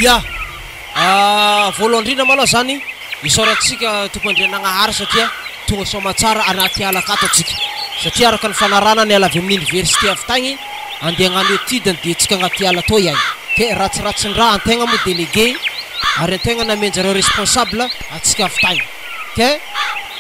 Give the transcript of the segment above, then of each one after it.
Ya! Voalohany indrindra malôha zany isaorantsika Tompo Andrianagnahary satria tonga soamatsara anaty ala akato atsika. Satria araka ny fanarahana niala avy amin'ny université avy tagny andeha hagnano étude ny diantsika agnaty ala tô iagny. Ke ratsiratsin-draha antegna moa délégué ary antegna namenjareo responsable atsika avy tagny. Ke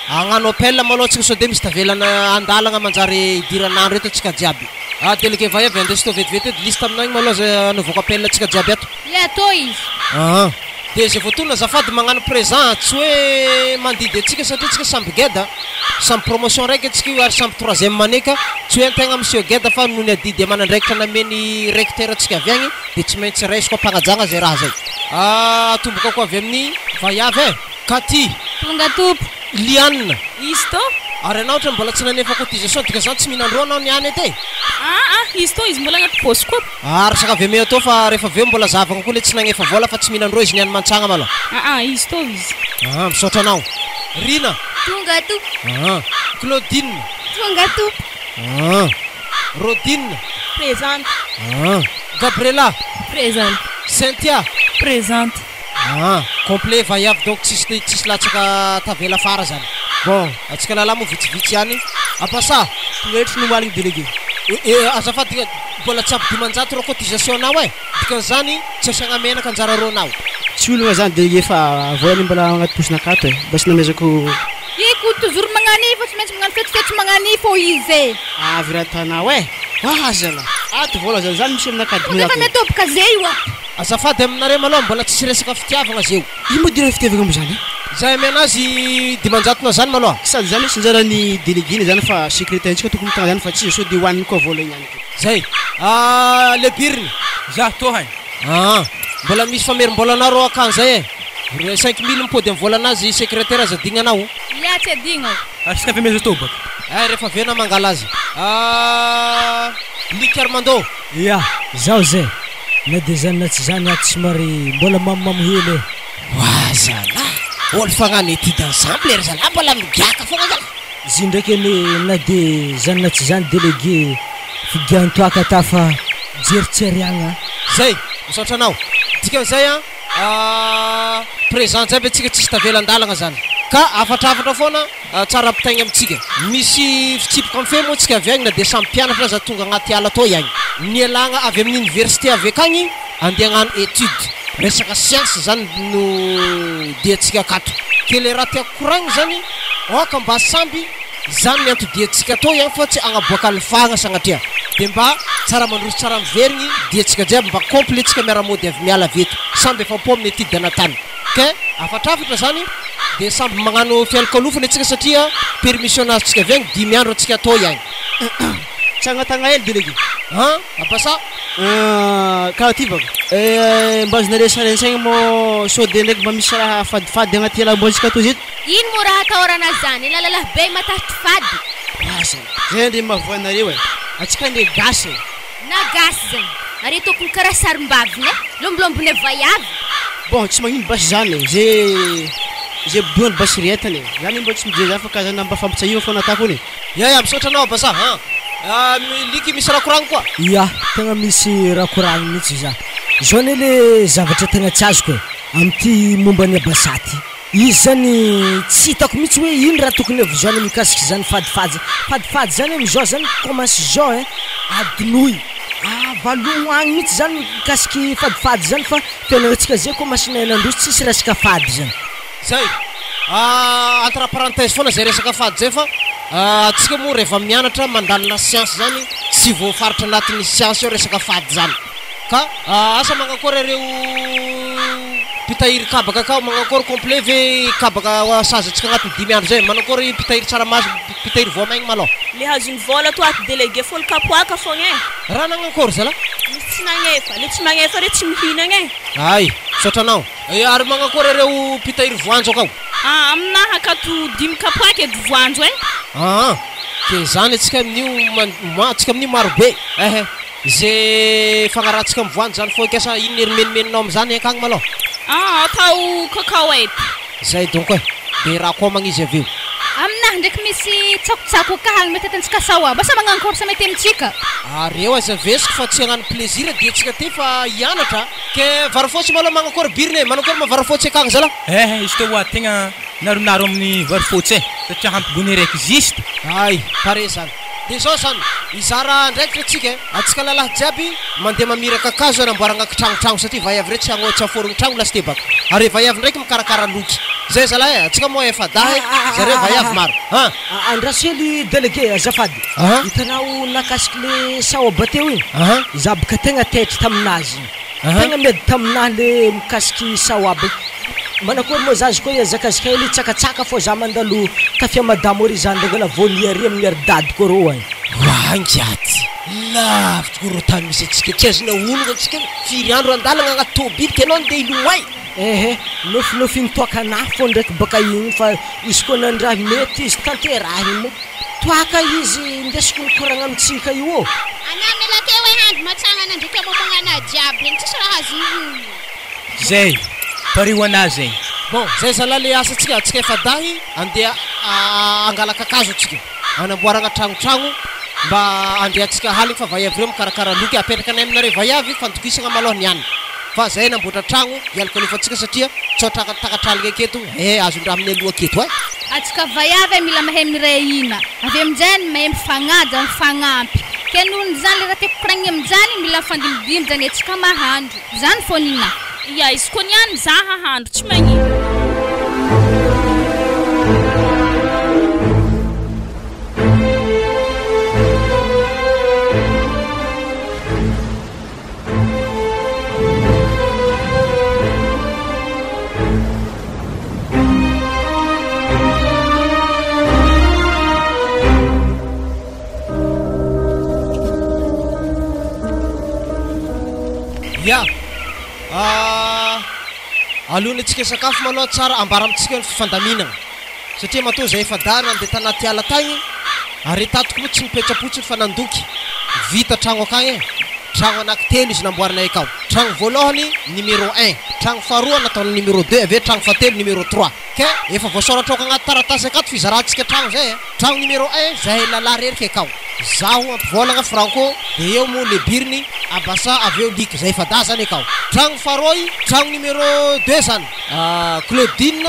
hagnano appel malôha atsika sao de misy tavela andalagna manjary idiran'andro eto atsika jiaby. Ah délégué vaiavy andeso tô vetivety edy liste aminah igny malôha zay anaovako appel atsika jiaby ato. Ia tô izy. Aa. Dia izay voatonona azafady magnano présent tsy hoe mandidy antsika satria tsika samby geda, samby promotion raiky antsika io ary samby troisième année ka tsy hoe antegna monsieur geda fa noho ny adidy aman'andraikitra namen'ny recteur antsika avy agny dia tsy maintsy raisiko am-pagnajagna zay raha zay. Aa atombokako avy amin'ny vaiavy e! Cathy. Tonga tompo. Liane. Izy tô. Ary anao otrany mbola tsy nanefa cotisation dikan'izany tsy mihinan-droa anao niany ety e! Aa izy tô izy mbola agnaty paosiko ato. Ary resaka avy ame atao fa rehefa avy eo mbola zahavagna koa le tsy nagnefa vola fa tsy mihinan-droa izy niany mantsagna malôha. Aa izy tô izy. Aa misaotra anao. Rina. Tonga tompo. Aa Claudine. Tonga tompo. Aa Rodine. Présente. Aa Gabriela. Présente. Cynthia. Présente. Aa complet vaiavy donc tsisy tsisy latsaka tavela afara zany. Bon atsika lalahy moa vitsivitsy ihany. Ampasa. Tonga eto ny omaly délégué. Eh azafady mbola tsy ampy 500 reo cotisation nao eh! Dikan'izany tsy asiagna menaka anjara rô nao. Tsy olagna zany délégué fa vola anie mbola agnaty paosinakato e, mba tsy namezako. Iko toujours magnani fa tsy maintsy magnano fetsifetsy magnani fô izy e. Avy raha tanao eh! Wah zala! Ato vola zany zany misy aminakahy Tonga efa 500. miatoboka ze io a. Azafady aminareo malôha mbola tsisy resaka fitiavagna zeo. Ino moa idirana fitiavagna amizany e? Zay amiana azy 500 na zany malôha. Sady zany tsy anjaran'ny délégué zany fa secrétaire ntsika tokony mitana zany fa tsy izy sao de hoaniny koa vola igny any ko. Zay ah le biriny. Za toa hay. Aa mbola misy famerim-bolanao rô akany zay e! Ry 5000 mipody am volanazy secrétaire aza adignanao. Ia tsy adigno. Asika avy amaiza tô baka. Eh refa avy eo na mangala azy. Ah Luc Armando. Ia, zaho zay. Na dia zany na tsy zany ato somary mbola mamomamo hely e. Wa zalah! Olo fagnano étude ensemble ry zalah mbola migiaka fogna zalah. Izy ndraiky anie na dia zany na tsy zany délégué figian-toaka tafa jery tsy ariagna a. Zay! Misaotra anao. Dikan'izay an, présent jiaby antsika tsisy tavela an-dalagna zany. Ka hafatrafatra foana tsara ampitaigna amintsika. Misy fitsipika mifehy moa antsika avy agny na dia samy mpianatra aza tonga agnaty ala tô iagny. Nialagna avy amin'ny université avy akagny andeha hagnano étude. Resaka science zany no diantsika akato. Ke le raha tiako koragnina zany aoka mba samby izany ny anton-diantsika tô iagny fa tsy agnaboaka alifahagna sagnatria. De mba tsara mandroso tsara miverigny diantsika jiaby mba complet tsika miara-mody avy miala avy eto. Samby afa-po amin'ny étude natany. Ke hafatrafatra zany de samby magnano fialokalofana antsika satria permission azontsika avy agny dimy andro antsika atao ihany. Tsagnatagna hely délégué. An! Abasa. Karaha ty baka. Mba azonareo sary an-tsaigna mô sao de ndraiky mba misy raha fadifady agnaty alamboantsika toy zeto. Ino moa raha atahorana zany? Lalalahy be matahotry fady. Asa, zay andre mahavoa anareo e. Antsika andre gasy e. Na gasy zany ary tokony karaha sarim-baviny e, lombilombine vaiavy. Bon tsy magnino basy zany e, ze ze bodoany basy rietany e, zany mba tsy mijery zany fa kazana mba fampitsahiva fona atako ony e. Ya ya misaotra anao Abasa an! Liky misy raha koragny koa? Ya, tegna misy raha koragny mihitsy za. Zao anie le zavatra tegna tsy azoko e, amty momba an'i Abasa ty. Izy zany tsy hitako mihitsy hoe ino raha tokony havozoana mikasika izany fadifady fadifady zany amizao zany commence zao ein adinoy avalogno agny mihitsy zany mikasiky fadifady zany fa fiainagnantsika zay commence nahay nandroso tsisy resaka fady zany. Zay! Entre parenthèse foana zay resaka fady zay fa antsika moa reheva mianatra mandalina science zany tsy voafaritra anatin'ny science ao resaka fady zany. Ka asa magnakory areo mpitahiry kabaka akao magnakory complet ve kabaka sahaza antsika agnatin'ny dimy andro zay manakory mpitahiry tsaramaso mpitahiry voamaigny malôha. Le azony vôla to ato délégué folo kapoaka fogna e. Raha nagnankory zalah? Misy tsy magnefa, le tsy magnefa re tsy mihinagna e. Ay, misaotra anao. Ary magnakory areo mpitahiry voanjo akao? Ah, aminaha akato dimy kapoaka edy voanjo e. Aa, ke zany antsika amin'io man- ma- antsika amin'io maro be ehe. Ze fagnarahantsika am voanjo zany fô kasa inona ery menomenonao amzany akagny malôha? Ah, atao cacahuète. Zay donko e! De raha kômagna izy avy eo. Aminahy ndraiky misy tsakotsako akahagny mety atantsika saoaba sa magnano course mety amintsika? Areo aza vesiko fa tsy hagnano plaisir dia tsika ty fa hianatra ke vary fotsy malôha magnakôry biriny e, manakôry ma vary fotsy akagny zalah? Eh izy tô hoa tegna naronaro amin'ny vary fotsy e, satria hampigony raiky juste. Hay, pare zany. De zao zany, hizara andraikitra atsika e, atsika lalahy jiaby mandeha mamira kakazo anamboaragna kitragnotragno satria vaiavy reo tsy agno tsy aforogno tragno lasite baka, ary vaiavy ndraiky mikarakara loky. Zay zalahy e, atsika moa efa-dahy, zareo vaiavy maro. An! Andraso hely délégué azafady. Aha. Hitanao nakasiky le saoaba teo igny? Aha. Za boka tegna taitry taminazy igny. Aha. Tegna miady taminahy le mikasiky saoaba igny. Manakory moa za izy koa hiazakazaka hely hitsakatsaka fô za mandalo kafia madamo ary za ndangala voania ary amin'ny ary dadiko arô agny. Wangiaty, lavitra koa rô tany misy antsika, tsy azonao onona antsika, firy andro andalagna agnaty tôbily ke anao andeha hilomay. Ehe, nofinofy nitoakanahy fô ndraiky baka igny fa izy koa nandraha mety izy tanterahiny moa. Toaka izy ndesiko mikoragna amintsika io ô. Anà melakeo e handro matsangana ndraiky amomogna anà jiaby regny tsisy raha azony onona. Zay, pario anà zegny. Bon, zay zalahy le asantsika, antsika efa-dahy andeha hangala kakazo antsika, hanamboaragna tragnotragno mba handriantsika haligny fa vaiavy reo mikarakara loky, apetraka anay aminareo vaiavy fandokisagna malôha niany fa zay namboatra tragno hialokalofantsika satria tsao traka takatraligny aketo eh azon-draha amin'ny aloha aketo eh. Antsika vaiavy mila mahay miray hina, avy amin'izany mahay mifagnaja, mifagnampy, ke nohon'izany le raha tiako koragnina amin'izany mila mifandimbidimby zany antsika mahandro, zany fô ninahy. Ia, izy koa niany za hahandro tsy magnino. Ya! Alohan'ny antsika hisakafo maloha tsara ambara amintsika ny fifandaminana satria matoa izay efa-dahy nandeha tanaty ala tagny ary tatiko moa tsy nipetra-potsiny fa nandoky vita tragno akagny e! Tragno anaky telo izy namboarinay akao. Tragno voalohany numéro un, tragno faharoa nataony numéro deux avy eo tragno fahatelo numéro trois. Ke efa voasoratra ao agnaty taratasy akato fizarantsika tragno zay e! Tragno numéro un zahay lalahy reriky akao. Zaho ampivolagna Franco de eo moa le biriny Abasa avy eo Lika zay efa-dahy zany akao. Tragno faharoy tragno numéro deux zany Claudine,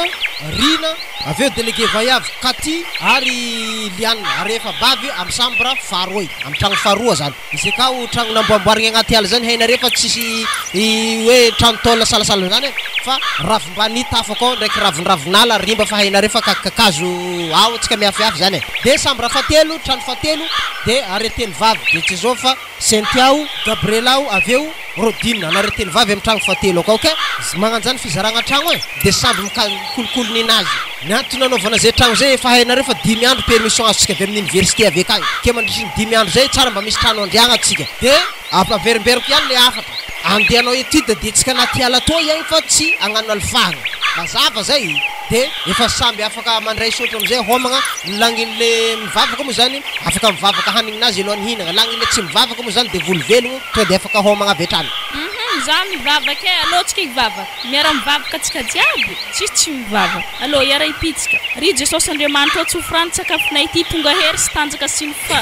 Rina, avy eo délégué vaiavy Cathy ary Liane ary efa-bavy amy chambre faharoy amy tragno faharoa zany. Izy akao tragno namboamboarigny agnaty ala zany hainareo fa tsisy hoe tragno tôle salasala zany e fa ravim-bany tafo akao ndraiky ravindravin-ala rimba fa hainareo fa kakakazo ao antsika miafiafy zany e. De chambre fahatelo trano fahatelo de are telo vavy de tsy zao fa Cynthia o, Gabriela o, avy eo Rodine anareo telo vavy amy tragno fahatelo akao ke magnano zany fizaragna tragno e de samby mika- mikolokolo ninazy. Ny antony nanaovana zay tragno zay efa hainareo fa dimy andro permission azontsika avy amin'ny université avy akagny ke mandritry ny dimy andro zay tsara mba misy trano andriagna atsika de averimberiko ihany le hafatra andeha hanao étude de tsika anaty ala toa ihany fa tsy hagnano alifahagna mazava zay de efa samby afaka mandray sotro amizay homagna ny langin'le mivavaka moa zany afaka mivavaka hanigninazy alohan'ny hihinagna langin'le tsy mivavaka moa zany de volo velogno tonga de afaka homagna avy hatrany. Hum za mivavaka e, alô tsika hivavaka, miara mivavaka tsika jiaby, tsisy tsy mivavaka, alô hiara hipitsika, ry Jesosy Andriamanitra ô tsofy rano tsakafonay ity tonga hery sy tanjaka sy ny fa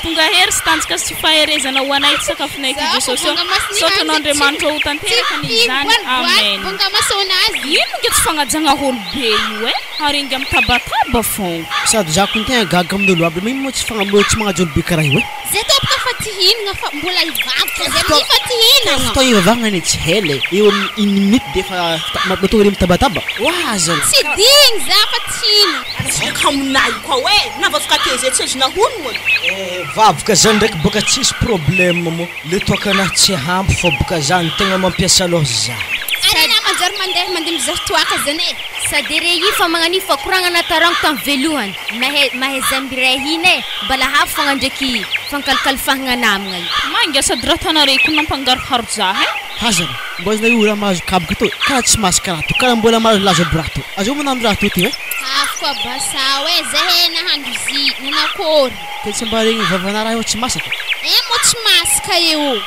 tonga hery sy tanjaka sy faherezana ho anay ity sakafonay ity Jesosy ô, misaotra anao Andriamanitra ô ho tanteraka anie izany, amen. Ino nge tsy fagnajagna olo be io e, ary inga mitabataba fôgna. Sady za koa tegna gaga amin'olo aby magnino moa tsy fagna tsy magnaja olo be karaha io e. Zay tompoko fa tsy hihinagna fa mbola hivavaka zay amin'io fa tsy hihinagna. Fotoagna hivavahagna anie tsy hela e, eo amin'ny une minute de efa mahatonga re mitabataba. Oa zany. Tsy digny za fa tsy hihinagna. Tsy kamonay koa e, navavaka teo zay tsy azonao honogno. Eh, vavaka zany ndraiky boka tsisy problème moa. Le toakanahy tsy ampy fa boka zany tegna mampiasa loha za. Ary na manjary mandeha mandeha mizaha toaka zany e. Sady re io fa magnan'io fa koragna natarango tamin'ny velohany. Mahay mahay zambiray hina e. Mbala hafa fogna ndraiky fankalokalofagnana namagna io. Manga sady raha tanareo ko nampangaroharo za e. Hazana, mbô azonao io raha mahazo kaboka to, karaha tsy mahazo karaha to, karaha mbola mahazo lazo aby raha to. Azao manano raha to ty e. Afo basao e, zahay nahandro zy, nanakory. Ke tsy mba regny vavana raha io tsy masaka. E moa tsy masaka eo.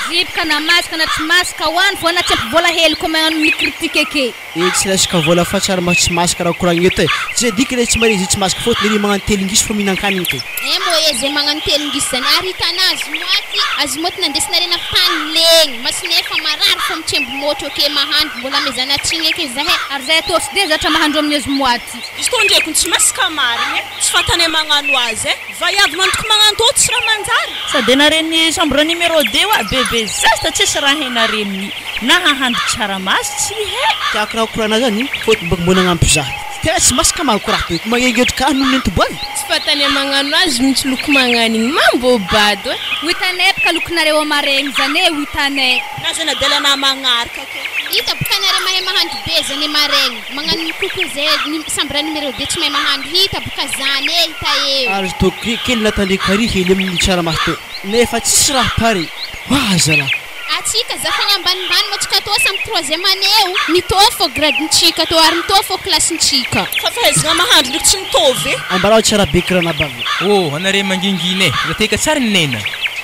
Zipoka na masaka na tsy masaka hoany fô na tsy ampy vola hely koa magnano mi-critique ake. E tsy resaka vola fa tsaramaso tsy masaka raha koragna eto e! Tsy adika le tsy mare izy tsy masaka fôtony ery magnano telingisy fô mihinan-kanigny ke. Eh mbô e zay magnano telingisy zany ary hitana azomoaty azomoaty nandesinare nafitany legny masonay efa marary fô mitsembo môtro ake mahandro mbola amezana tsigny ake zahay. Ary zay atao tsy de zatra mahandro amin'ny azomoaty. Izy tô ndreky tsy masaka marigny e! Tsy fantanay magnano azy e! Vaiavy mandoko magnano tô tsy raha manjary. Sady naren'ny chambre numéro deux oa bebe zesta tsisy raha hainareminy na hahandro tsaramaso tsy hay. Tiako raha korana zany fôtony bôka mbô nagnampy za. Tena tsy masaka manko raha toy. Magnengetrika ahy noho nentim-boavy. Tsy fantany magnano azy mihitsy loko magnano igny mambo bado e. Ho hitanay bka lokonareo amaregny zany e, ho hitanay. Na zana-dalana magnaraka ke. Hita boka nare mahay mahandro be zany maregny magnano mikoko zay chambre numéro deux tsy mahay mahandro hita boka zany e hita eo. Ary tô kely natandreko kary hely amin'ny tsaramaso tô nefa tsisy raha pare hoa zalahy. Atsika za fogna ambanimbany moa tsika tô samy troisième année o mitôvy fô grade-ntsika tô ary mitôvy fô classe-ntsika. Fa fahaizagna mahandro ndraiky tsy mitôvy e. Ambarao tsara be kiranabavy. Oh anare mangingina e, za teka tsara ny nena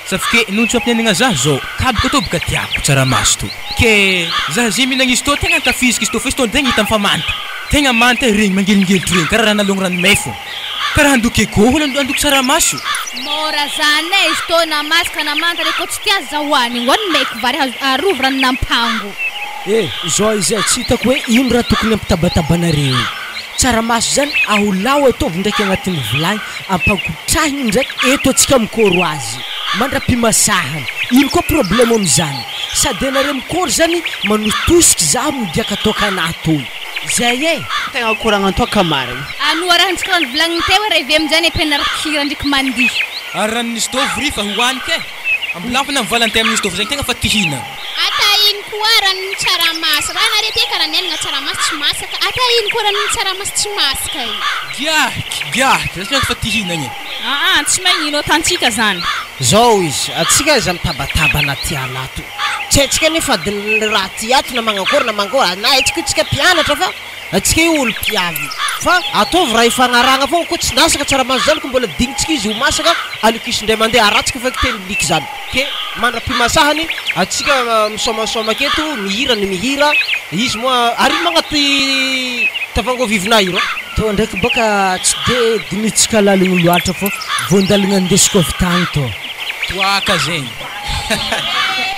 safike noho tsy mampinenagna za zao kabaka tô boka tiako tsaramaso tô ke za ze mihinagna izy tô tegna ankafiziko izy tô fa izy tô tegna hita fa manta tegna manta e regny mangelingelitry regny karaha raha nalogno rano may fô karaha andoky akoho olo andoky tsaramaso. Mora zany e, izy tô na masaka na manta re kô tsy tia za hoanigny hoany maiky vary hazo arovy ranon'ampango. Eh, zao izy e, tsy hitako hoe ino raha tokony ampitabatabanareeo io. Tsaramaso zany aholao ataovy ndraiky agnatin'ny vilagny, ampagotrahigny ndraiky eto antsika mikôro azy mandra-pimasahany. Ino koa problème amizany? Sady anareo mikôro zany manotosiky zaho migiaka toakana toy. Zay e! Tegna koragna toaka marigny. Anoa raha ntsika raha nivolagniny teo e reve aminjay any ampianariko hira ndriky mandihy. Ary raha nisy tô vry fa hohaniko e! Ambilafina ny valantin amin'izy tô fa zay tegna fa tihina. Ata ino koa ranon'ny tsaramaso raha nare ty karaha nenagna tsaramaso tsy masaka ata ino koa ranon'ny tsaramaso tsy masaka e. Giaky giaky za tsy fa tihinagna e. Aa tsy magnino atantsika zany. Zao izy, atsika aza mitabataba anaty ala ato. Tsy haintsika anefa adin'ny raha aty ato na magnakory na mankory, na haintsika io tsika mpianatra fa atsika io olo mpiavy. Fa ataovy raha ifagnarahagna fogna koa tsy nasaka tsaramaso zany ko mbola dignintsika izy ho masaka aleoko hisy indray mandeha aratsika feky teny liky zany. Ke mandra-pimasahany atsika misaomasaoma aketo mihira ny mihira, izy moa ary ino magnaty tavango vivinahy io rô? Tô ndraiky bôka tsy de dinitsika laligny loatra fô voandalagna andesiko avy tagny tô. Toaka zegny.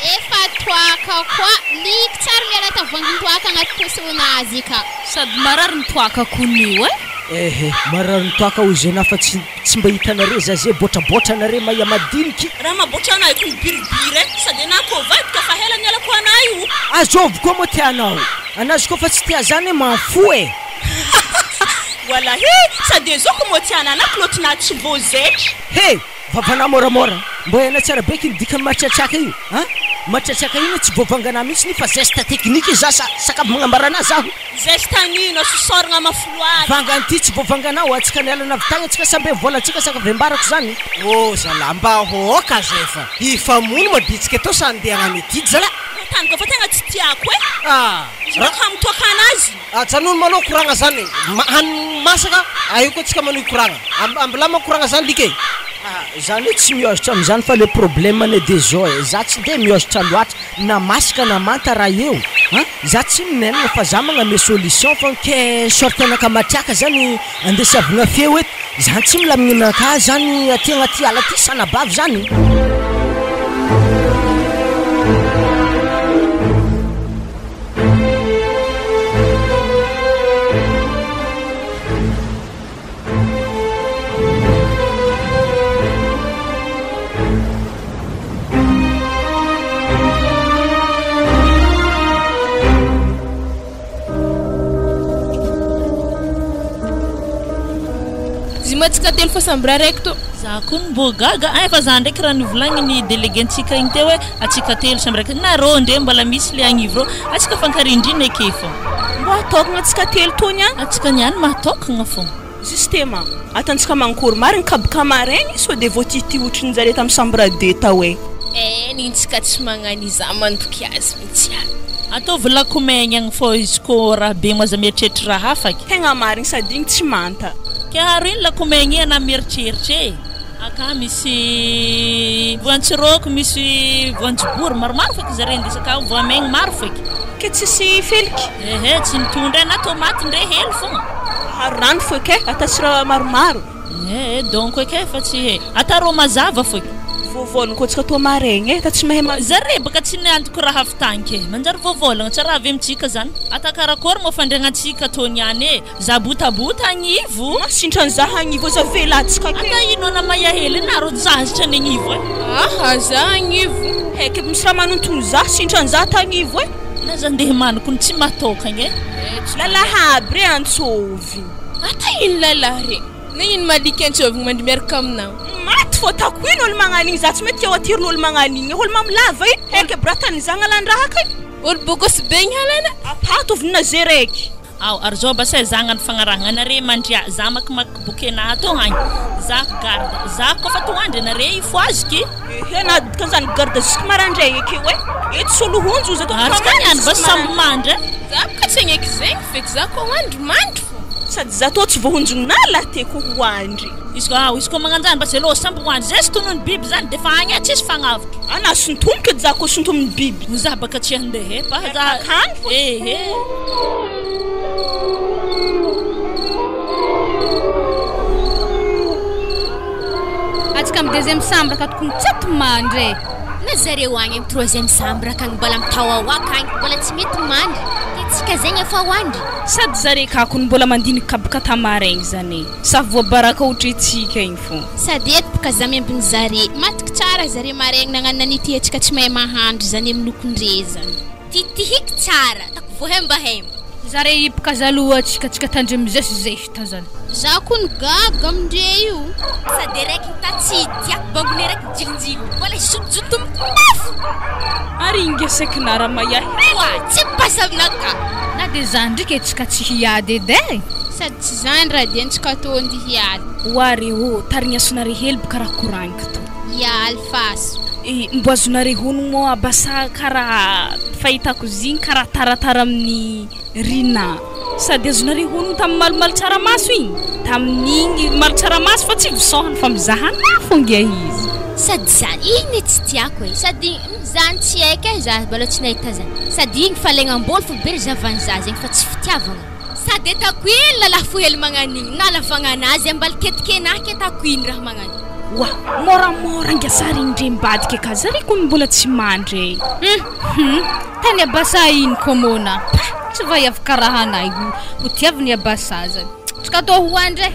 Efa toaka koa, liky tsara miala tavoangin-toaka agnaty posonazy ka. Sady marary ny toaka konio e. Ehe, marary ny toaka hoy zena fa tsy tsy mba hitanare za ze botrabotra anare mahia madiniky. Raha mabotra anah io ko mibiribiry e, sady anah ko vadika fa hela nialako anah io. Azovy koa moa tianao anazy koa fa tsy tia zany e m'en fous e. Walahi sady ezoko moa tiana anah kilotinah tsy voazetry. He! Vavanà môramôra, mbô hainà tsara be ky ny dikan'ny matratraka io an! Matratraka io tsy voavanganà mihitsy ny fa geste technique za sa sakafo magnambara anà zaho. Geste an'ino? Sosoragna mafy loatra. Vangany ty tsy voavanganà ho antsika nialana avy tagny antsika samby volantsika sakafo ambarako zany. Ô zalah mba hôka zay fa hifamono maditsika teo sa andeha hagnano étude zalah. Tany fa tegna tsy tiako e. Ah. Izy baka hamitoaka anazy. Ajanony malôha koragna zany e. Hanigny masaka aeo koa tsika manohy koragna. Ambilama koragna zany lika e. Ah, zany hoe tsy miôzatra amizany fa le problème anie de zao e, za tsy de miôzatra loatra na masaka na manta raha eo an, za tsy minenina fa za magname solution fô ke sorte anaka matriaka zany andesiavagna feo eto, zany tsy milamigna anakahy zany aty agnaty ala aty sanabavy zany. Zimatsika telo fa samby raha raiky tô. Za koa no mbô gaga ein fa za ndraiky raha nivolagniny délégué-ntsika igny teo hoe atsika telo samby raiky nareo ndre mbola misy le agnivo reo atsika fankarindrina eke fô. Mbô atôkagna atsika telo tô niany. Atsika niany mahatôkagna fô. Justement, atantsika mankory marigny kabaka maraigny sao de voatity otrinjare tam chambre deux tao e. Eh nintsika tsy magnano iza mandoky azy mintsy ah. Ataovy lakomegny agny fô izy kô raha be mo aza mieritreritry raha hafa ke. Tegna marigny sady igny tsy manta. Ke haro iny lakomegny iny anah mieritreritry e. Aka misy voantsirôko, misy voanjobory, maromaro feky zare indesy akao, voamaigny maro feky. Ke tsisy feliky? Ehe, tsy mitondra e, na tômaty ndre hely fogna. Aharo rano feky e, ata sira maromaro. Ehe, donc eke fa tsy he, ata rô mazava feky. Voavôlagna koa tsika tô maregny e, ata tsy mahay ma. Zare baka tsy niantoko raha avy tagny ke, manjary voavôlagna, tsy raha avy amintsika zany. Ata karakôry moa fandriagnantsika tô niany e. Za botabota agnivo. Masintran za agnivo za velatsika ke. Ata ino ana maia hely nareo jazitra ny agnivo e. Aha za agnivo. Heky misy raha manontony za sintran za tagnivo e. Na za ndeha manoko ny tsy matokagna e. Lalahy aby re antsovy. Ata ino lalahy re. Nagnino malika antsovigny mandry miaraka aminao. Maty fô tako ino olo magnano igny za tsy mety eo atirin'olo magnano igny olo mamo lava i heky aby raha tany za agnalan-draha kay. Olo bogosy be igny halana. Apatovy na ze raiky. Ao, ary zao basa e, za agnano fagnarahagna anare mandria, za amakimaky boky-nahy ato agny, za garde, za koa fa toandry anare hifohaziky. Ehe, na dikan'izany garde jusque maraindraigny akeo e, eto tsy olo honjo ozy ato Ary tsika niany basa samby mandry e. Za boka tsy agneky zegny feky, za koa hoandry mandry fô. Sady za tô tsy voahonjonà lahy tiako hoandry. Izy koa ao, izy koa magnanjany basa aleo samby hoandry, zay sintonin'ny biby zany defa agny e, tsisy fagnavotro. Ana sintomiko edy za koa sintomin'ny biby. Za baka tsy handeha e, fa za Akany fô. Ehe. Atsika amy deuxième chambre ka tokony tsy ato mandry e. Na zareo agny amy troisième chambre akagny mbola mitaoaoaka agny mbola tsy mety mandry, ke tsika zegny efa hoandry. Sady zare kakony mbola mandiniky kabaka tamaraigny zany e. Sa voabaraka otritsika igny fô. Sady eto boka za miambigny zare. Matoky tsara zare maregny nagnano nanity antsika tsy mahay mahandro zany am lokondre zany. Titihiky tsara, ataoko voahembahemba. Zare hipoka zaloha antsika tsika tandremo zesizesita zany. Za kony gaga amindre io. Sady araiky nita tsy tiako bangone raiky mijilinjily mbola zotozotomiko mafy. Ary inga saiky nara maia. Oa tsy mipasa aminakahy. Na de za ndriky e tsika tsy hiady edy e. Sady tsy zany raha de antsika tô ndeha hialy. Oa re ô, tarignasinare hely boka raha koragniko tô. Hialy faso. E, mbo azonare honogno moa abasa karaha fahitako izy igny karaha taratara amin'ny Rina. Sady azonare honogno tamin'ny malomalo tsaramaso igny. Tamin'igny malo tsaramaso fa tsy visaohany fa mizaha anah fô ngia izy. Sady zany igny tsy tiako e. Sady zany tsy haiko e, za mbola tsy nahita zany. Sady igny falaigna-mbôly fô be ry zavan'iza zegny fa tsy fitiavagna. Sady atako ino lalahy fo hely magnano igny, na lavagna anazy ambaliketikena ke atako ino raha magnano. Oa, moramora ngia sary igny ndre mbadika ka zare kony mbola tsy mandry e. Tany abasa iny komona. Pa, tsy vaiavy karaha anay ho tiaviny abasa zany. Tsika atao ho andry e.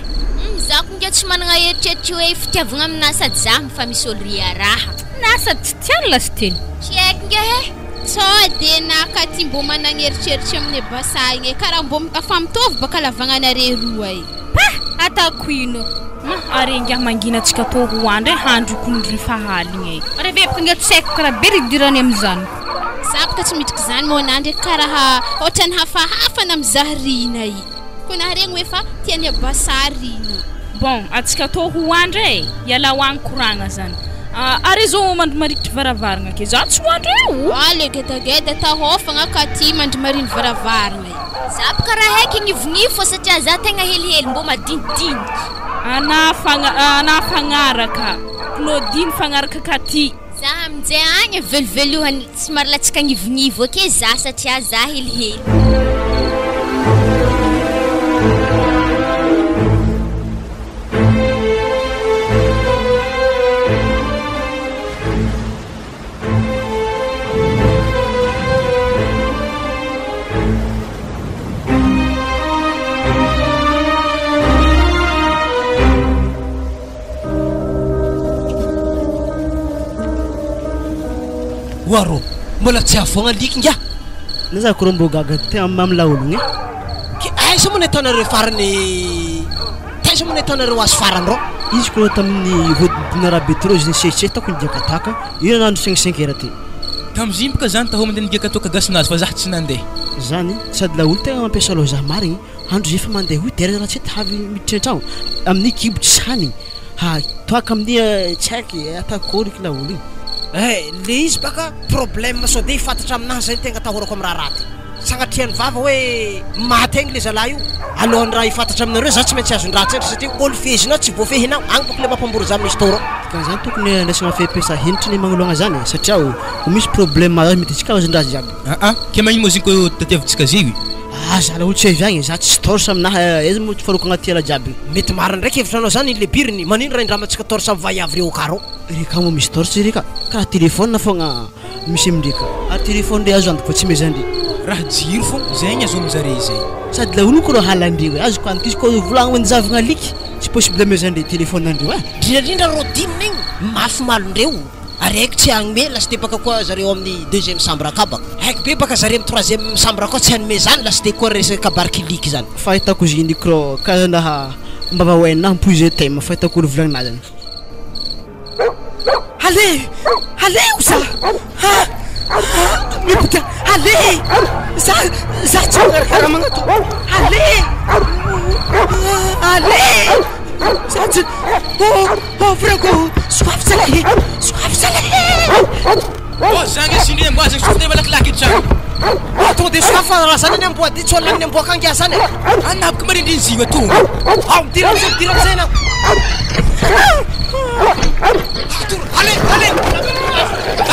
Za ko ngia tsy managna eritreritry hoe fitiavagna aminahy sady za fa misy olo ria raha. Na sady tsy tiany lasy teny. Tsy haiko ngia he. Sao de naka ty mbô managna eritreritry amin'ny abasa igny e, karaha mbô afa mitovy baka lavagnanare roa e. Pa, atako ino. Ma, ary ngia mangina tsika atao ho andry e, handro kony rehefa haligny e. Reveboko ngia tsy haiko karaha be ridirany amin'izany. Za boka tsy midriky zany moa na ndraiky karaha ohatrany hafahafa na mizaha Rina i. Koa naharegny hoe fa tiany abasa Rina. Bon, atsika atao ho andry e, iala ho agny koragna zany. Ary zao mandry marikitry varavaragna ke, za tsy ho andry eo. Ah, le gedageda tahofagna ka ty mandry mariny varavaragna i. Za boka raha haiky nivonivo fô satria za tegna helihely mbô madinidiniky. Ana fagna, ana fagnaraka. Claudine fagnaraka ka ty. Za aminjay agny velovelohany somary latsaka nivonivo ake za satria za helihely. Oa rô, mbola tsy avoagna liky ngia. Na za korô mbô gaga tegna mamy laologny e. Ke aiza moa nahitanareo farany, taiza moa nahitanareo azy farany rô? Izy korô tamin'ny voadidina raha be ty rô izy nisesisesy tako nidiakataka, io nahandro cinq cinq heures ty. Tamizigny boka zany tahô mandeha nigiaka toaka gasinazy fa za tsy nandeha. Zany sady laolo tegna mampiasa loha za marigny, andro zay efa mandeha huit heures raha tsy hety havy miditra an-tragno, amin'ny kibo tsy hanigny. Ha toaka amin'ny tsy haiko atakory laolo igny. Eh, le izy baka problème sao de hifantatra aminahy zay tegna atahorako amin'ny raha raha ty. Sagnatrian'ny vava hoe maty agny le zalahy io. Alohan'ny raha hifantatra aminareo za tsy maintsy azon-draha tsendriky satria olo fehezinao tsy voafehinao. Agny bôka le mampambory za amin'ny store. Dikan'izany tokony andraisana fepetra henitra ny magnoloagna zany e, satria ho misy problème mahazo mety antsika azon-draha jiaby. Aa ke magnino moa zegny ko tadiavintsika zegny? Ah za laolo tsy avy agny e, za tsisy torche aminahy aiza moa ty faroako agnaty ala jiaby. Mety marina ndraiky hevitranao zany le biriny, manino raha indramantsika torche am vaiavy reo karo? Reka moa misy torche reka, karaha téléphone fogna misy amindreka, ary téléphone ndre azo antoka fa tsy mezandre. Raha jiro fô zegny azo aminjare zay. Sady laolo ko rô halandreo e, azoko antoka izy ko volagno manjavogna alika tsy possible amezandre téléphone andreo e. Indrindra indrindra rô dinina igny mafy malondreo ary haiko tsy hagnome lasite baka koa zareo amin'ny deuxième chambre aka baka haiko be baka zareo amin'ny troisième chambre koa tsy hanome zany lasite koa resaka kabary kiliky zany. Fahitako izy igny krô karaha mbava hoenina ampoize thème fahitako olo volagninazy zany. Allez! Allez o za! Ha! Mipody allez! Za za tsy magnaraka magnato. Allez! Allez! Za tsy Oh oh Franco! Soafy zalahy! Soafy zalahy! Oh zany izy indray amboa zegny sofina malakilaky tragno. Oh tonga de soafy fa raha zany anie amboa ty tsy ho lanin'ny amboa akagny zany e. Anaboko marindriny izy io tonga. Ao midira amizay midira amizay anao. Allez allez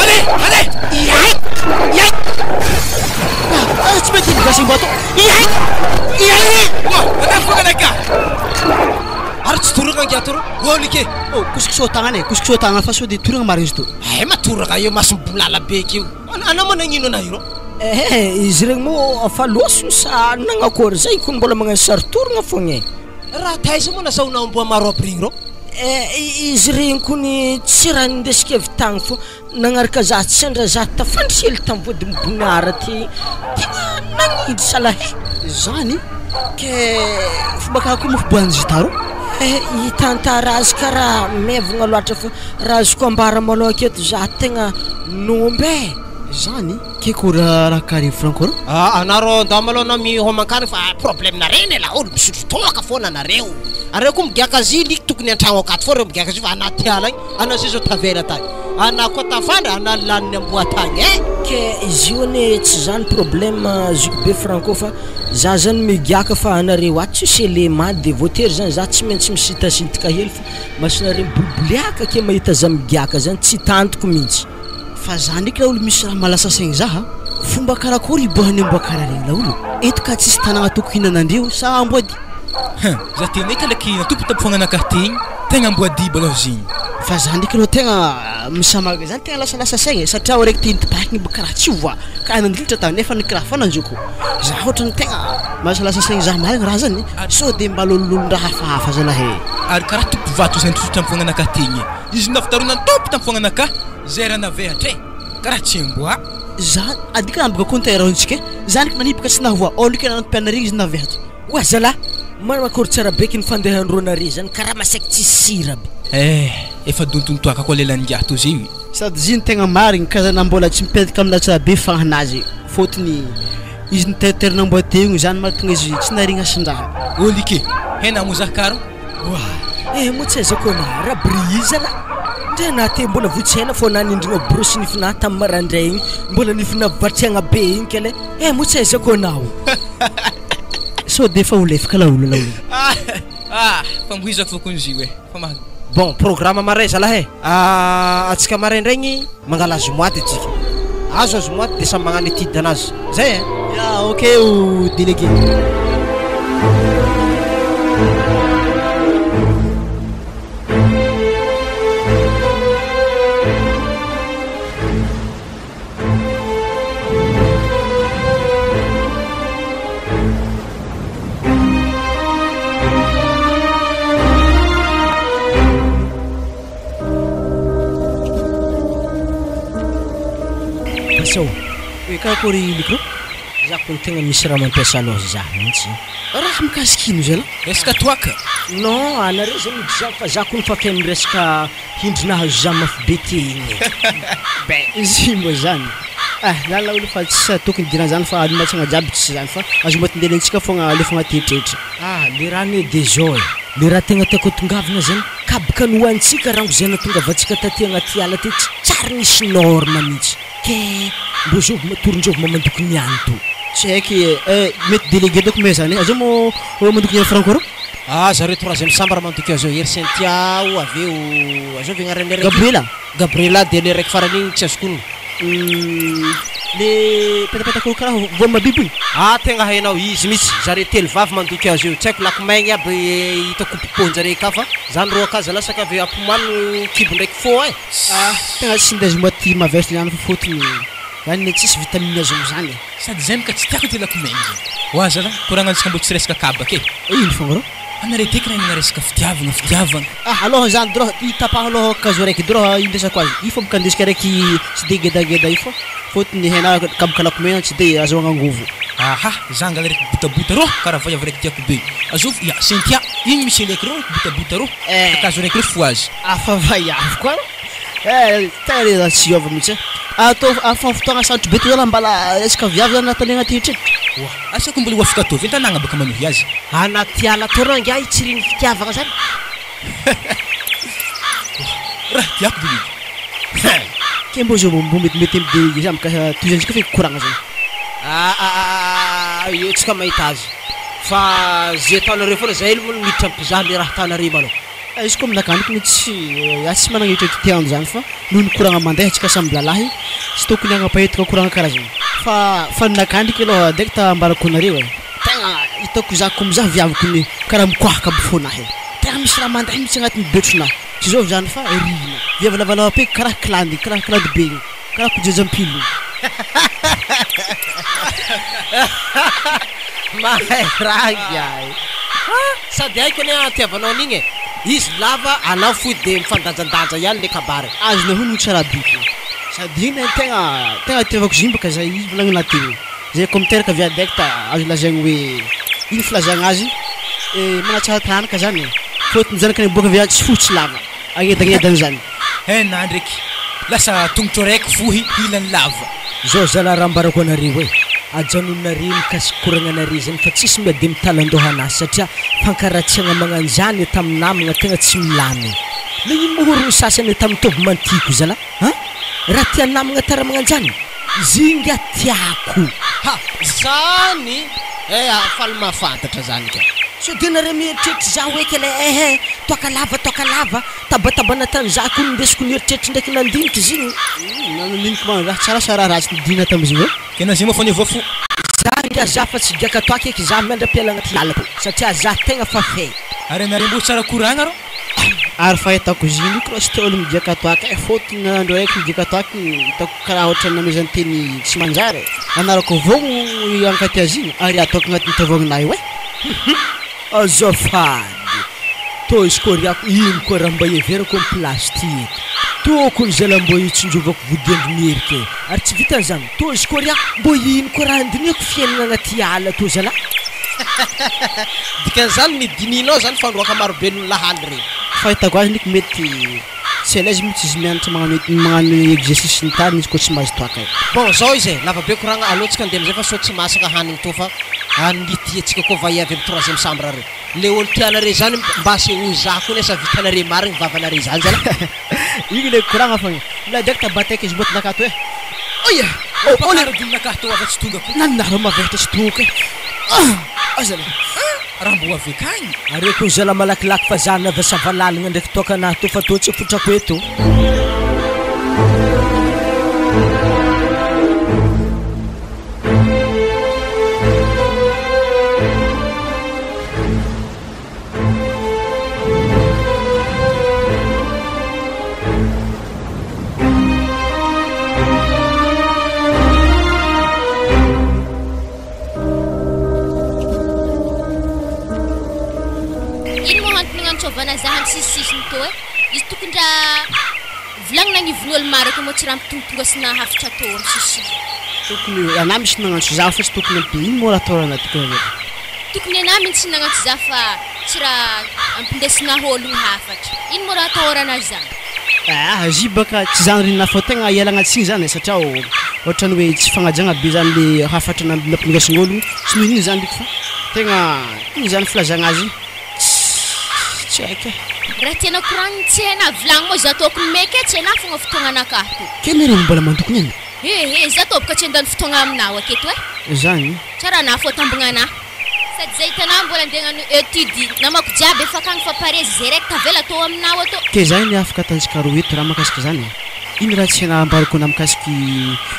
allez allez. Iay iay. Ah, tsy mety gasy amboa to. Iay iay. Wa, anafaka anaka. Ary tsy toraka angia toro. Oh like. Oh, kosokosoa tagnana e, kosokosoa tagnana fa sao de toragna marigny izy to. Ay matoraka eo masom-bolala be akeo. Anao managnino anah io? Ehe, izy regny moa fa lôsony sa nagnakory zay kony mbola magnano sary toragna fogna e. Raha taiza moa nazahoanao amboa maro aby regny rô? Eh, izy regny kony tsy raha nindesiko avy tagny fô nagnaraka za sendra za tafandry hely tamy vody mibonara ty tegna nagnidy salahy. Zany ke fomba karakory moa fiboahan'ny zita rô? Eh, hitantara azy karaha maivagna loatra fa raha azoko ambara malôha aketo za tegna nomby e. Zany ke ko raha raha kary Franco rô? Ah, anareo ndao malôha anao mihoman-kanigny fa problème nareo ne laolo misotro toaka foana anareo. Areo koa migiaka azy liky tokony an-tragno akato foana reo migiaka azy fa anaty ala agny, anao zay zao tavela tany. Anà koa tafandry, anà lanin'ny amboa tagny e. Ke izy io anie tsy zany problème zoky be Franco fa za zany migiaka fa anareo ato tsisy élément de voatery zany za tsy maintsy misintasintaka hely fa masonareo miboliboliaka ake mahita za migiaka zany tsy tantiko mintsy. Fa za ndraiky laolo misy raha mahalasa saigny za a, fomba karakory iboahan'ny amboa karaha regny laolo? Eto ka tsisy tanagna toko hihinanandreo sa amboadia? Hein, za tena eky alaky natopo tamin'ny foagnanakahy tegny, tegna amboadia balôha zegny. Fa za ndraiky aloha tegna misamaga zany tegna lasalasa saigny e, satria araiky te nitobakigny bôka karaha tsy voa, karaha nandilitra tany nefa ny kiraha fa nanjoko, za ohatrany tegna mahasalasa saigny za marigny raha zany, sao de mba lolololon-draha hafahafa zalahy e. Ary karaha tompo vato zay nitsotra tamin'ny foagnanakahy tegny e, izy nafitaroana nitopy tamin'ny foagnanakahy, zay raha navehatra e, karaha tsy amboa. Za adika nambaka koa ny terrain-tsika e, za ndraiky nanipaka tsy nahavoa, ao ndraiky nanam-pianarigny izy navehatra. Oa zalahy, manakory tsara beky ny fandehan-drô nare zany karaha masaky tsisy sira be. Eh, efa dontontoaka koa lelan'ingahy to zegny. Sady izy iny tegna marigny ka zany mbola tsy mipetaka amina tsara be fagnahinazy fôtony izy niteriterina amboa teo igny zany mahatonga izy tsy narigny hasin-draha. Olike, hena moa zah karo. Oa, eh moa tsy aizako anah raha bri zalahy, ndre anah te mbola vo tsy ela fô nanindrigna borosy nifinah tamy maraindray igny mbola nifinah vatriagna be igny kele, eh moa tsy aizako anao. Sao de efa ho lefaka laolo laolo. Ah, fa mbohizako fô kony izy io e, fa maha. Bon, programme maray zalahy e, antsika maraindraigny mangala azomoaty antsika, azo azomoaty de samy magnano étude anazy, zay ein. Ya ok o délégué. Basao. Hoe karakory micro? Za kony tegna misy raha mampiasa loha za mihitsy. Raha mikasika ino zalahy? Resaka toaka? Non, anareo zay midizà fa za kony fa feno resaka Indro nahazo za mafy be ty igny e. Ben izy moa zany ah zany laolo fa tsy tokony idirana zany fa animation jiaby tsy zany fa azo matindelentsika fogna alefa agnaty eritreritra. Ah le raha anie de zao e, le raha tegna tiako atongavana zany kabaka nohanintsika rango zay natongavantsika taty agnaty ala ty tsy tsary nisy norme mintsy ke mbô zovy matory njovy mamandoko niany to. Tsy haiky e, mety délégué dônko mahay zany e, azao mô mandoky ny franco rô? Ah zareo troisième chambre mandoky azy eo, Hery Cynthia o avy eo azao ve agnarany raiky? Gabriela. Gabriela de le raiky farany igny tsy azoko onona. Le petapetaka olo karaha voa mabibo igny? Ah tegna hainao izy mitsy, zare telo vavy mandoky azy eo, tsy haiko laky maigny aby hitako popohan-jare ka fa zany rô aka zalahy saka avy ampomano kibo ndraiky fô eh. Ah tegna tsy nde zoma ty mavesatra niany fa fôtony zany ne tsisy vitamine azo amizany e. Sady zay mka tsy tiako ty lako maigny zay. Oa zalahy, koragnantsika mbô tsy resaka kabaka e. Ino fogna rô? Anare teky raha hinana resaka fitiavagna, fitiavagna. Ah alôha zany drôha i tapaho alôha kakazo raiky drôha indesako azy, io fô boka andesiko araiky tsy de gedageda io fô fôtony hena kabaka lako mena tsy de azahoagna angovo. Aha, za angala raiky botabota rô karaha vaiavy raiky tiako be. Azovy, ya Cynthia, igny misy eleko rô raiky botabota rô, kakazo raiky rô fo azy. Afa vaiavy koa rô eh, tegna le raha tsy hiôva mihitsy eh. Atao afa fotoagna sarotro be toy zany mbala resaka viavy zany natao agnaty eritreritra. Oa, asa ko mbola ho afaka atao ve tanagna baka manohy azy. Anaty ala tô rangahy tsiriny fitiavagna zany. Oa, raha tiako be neny. Ke mbô zao mbô metimety am de za mka tohizantsika feky koragna zany. Aa eo tsika mahita azy fa ze ataonareo foana zay aloha miditra mpizaha le raha ataonareo malôha. Izy koa aminakahy ndreky mety tsy za tsy managna eritreritra te hahandro zany fa noho ny koragna mandeha antsika samby lalahy tsy tokony hagnapahetoka koragna karaha zany fa fa ninakahy ndreky aloha direct ambarako anareo e tegna hitako za ko mizaha viaviko ny karaha mikohaka aby fonahy e tegna misy raha mandeha mitsy agnatin'ny betronahy tsy zao zany fa rihina viavy lavalava be karaha kilandy karaha kilandy be igny karaha kojajampilo. Mahay raha ingahy a! Sady haiko anie hahatiavanao an'igny e! Izy lava, anao fohy de mifandanjandanja ihany le kabary. Azonao hono tsara biko. Sady iny tegna tegna itiavako izy iny baka zay izy volagnina teo igny. Zay ko miteraka viadicte azo lazaigny hoe ino filazagna azy manatsara taranaka zany e. Fôtony zanaka niboaka avy tsy fohy tsy lava. Agnedignedana zany. He na ndreky lasa tongotro araiky fohy ilany lava. Zao zala raha ambarako anareo e, ajanonareo mikasika koragnanare zany fa tsisy miady am talandohana satria fankaratsiagna magnanjany tam namagna tegna tsy milamy. Nagnino moa horohoro sasany tam toby mantiko zala a? Raha tia namagna tara magnanjany? Zinga tiako. Ha! Zany eh faly mahafantatra zany ka. Sao dia nareo mieritreritra za hoe kele ehe toaka lava toaka lava tabatabana tany za ko nindesiko nieritreritra ndraiky nandiniky izy igny. Nandiniky ma raha tsara sa raha ratsy nidina tamizigny eo? Ke nazima fô niova fo. Za ngia za fa tsy giaka toaka eky za miandra-piala agnaty lalako satria za tegna fa fay. Ary anareo mbô tsara koragna rô. Ary fahitako izy iny koa tsy te olo migiaka toaka e, fôtony andro araiky migiaka toaka hitako karaha ohatran'ny namezan-teny tsy manjary e, anarako avao ankaty azy igny ary ataoko agnatin'ny tavoahanginah io e. Azafady, tô izy koa riako ino koa raha mba heverako am place ty eto. Tokony zala mbô hitsinjovako vodiandro mierika e, ary tsy vitan'izany, tô izy koa riako mbô ino koa raha andinihako fiainana agnaty ala tô zala. Dikan'izany ny dininao zany fandroaka marobe no lahaly regny. Fahitako azy ndreky mety tsy à l'aise mitsy izy mianatra magnano magnano exercice sy ny tariny izy koa tsy mahazo toaka e. Bon zao izy e, lava be koragna aleo tsika andeha amizay fa sao tsy masaka hanigny tô fa anity atsika koa va hiavy am troisième chambre reo. Le olo tianare zany mba asehoy za koa nesa vitanare marigny vavanare zany zala. Igny le koragna fogna mila direct bataiky izy boatinakahy to e. Oia! Oh, oh, le tô afa tsy tonga ko. Nanareo mavesatra tsy tonga e. Ah! Azala. Raha mbo avy akagny. Areko zala malakilaky fa za navasava lalagna ndraiky toakanahy to fa tô tsy fotrako eto. Ino moa antony agnantsovana za amin'ny sisisisiny tô e? Izy tokony raha volagnina agnivon'olo maro ake moa tsy raha mitongotonga sy nahafitra tô amin'ny sisisisiny. Tokony anah misy nagnantso za fa tsy tokony ampi ino moa raha atao raha tokony anaovana. Tokony anah mintsy nagnantso za fa tsy raha ampindesina ôlogno hafatra. Ino moa raha atahorana zany? Ah zy baka tsy zany ry fa tegna ialagna tsiny zany e satria ohatrany hoe tsy fagnajagna be zany le hafatra nampingasin'olo tsy noho ino zany ndreky fa tegna ino zany filazagna azy tsy haiko e. Raha tianao koragnina tsy hainà vilagny moa za tokony meka e tsy hainà fogna fotoagnanakahy to. Ke nareo mbola mandoko niany? Ehe, za tô boka tsy handany fotoagna aminao aketo e. Zany. Tsara anah fô tambagna anah. Sady zay hitanah mbola andeha hagnano étude, namako jiaby efa akagny fa pare zay raiky tavela tô aminao atô. Ke zay ny afaka atantsika roa eto raha mahakasika zany e. Ino raha tsy hainao ambarako anah mikasiky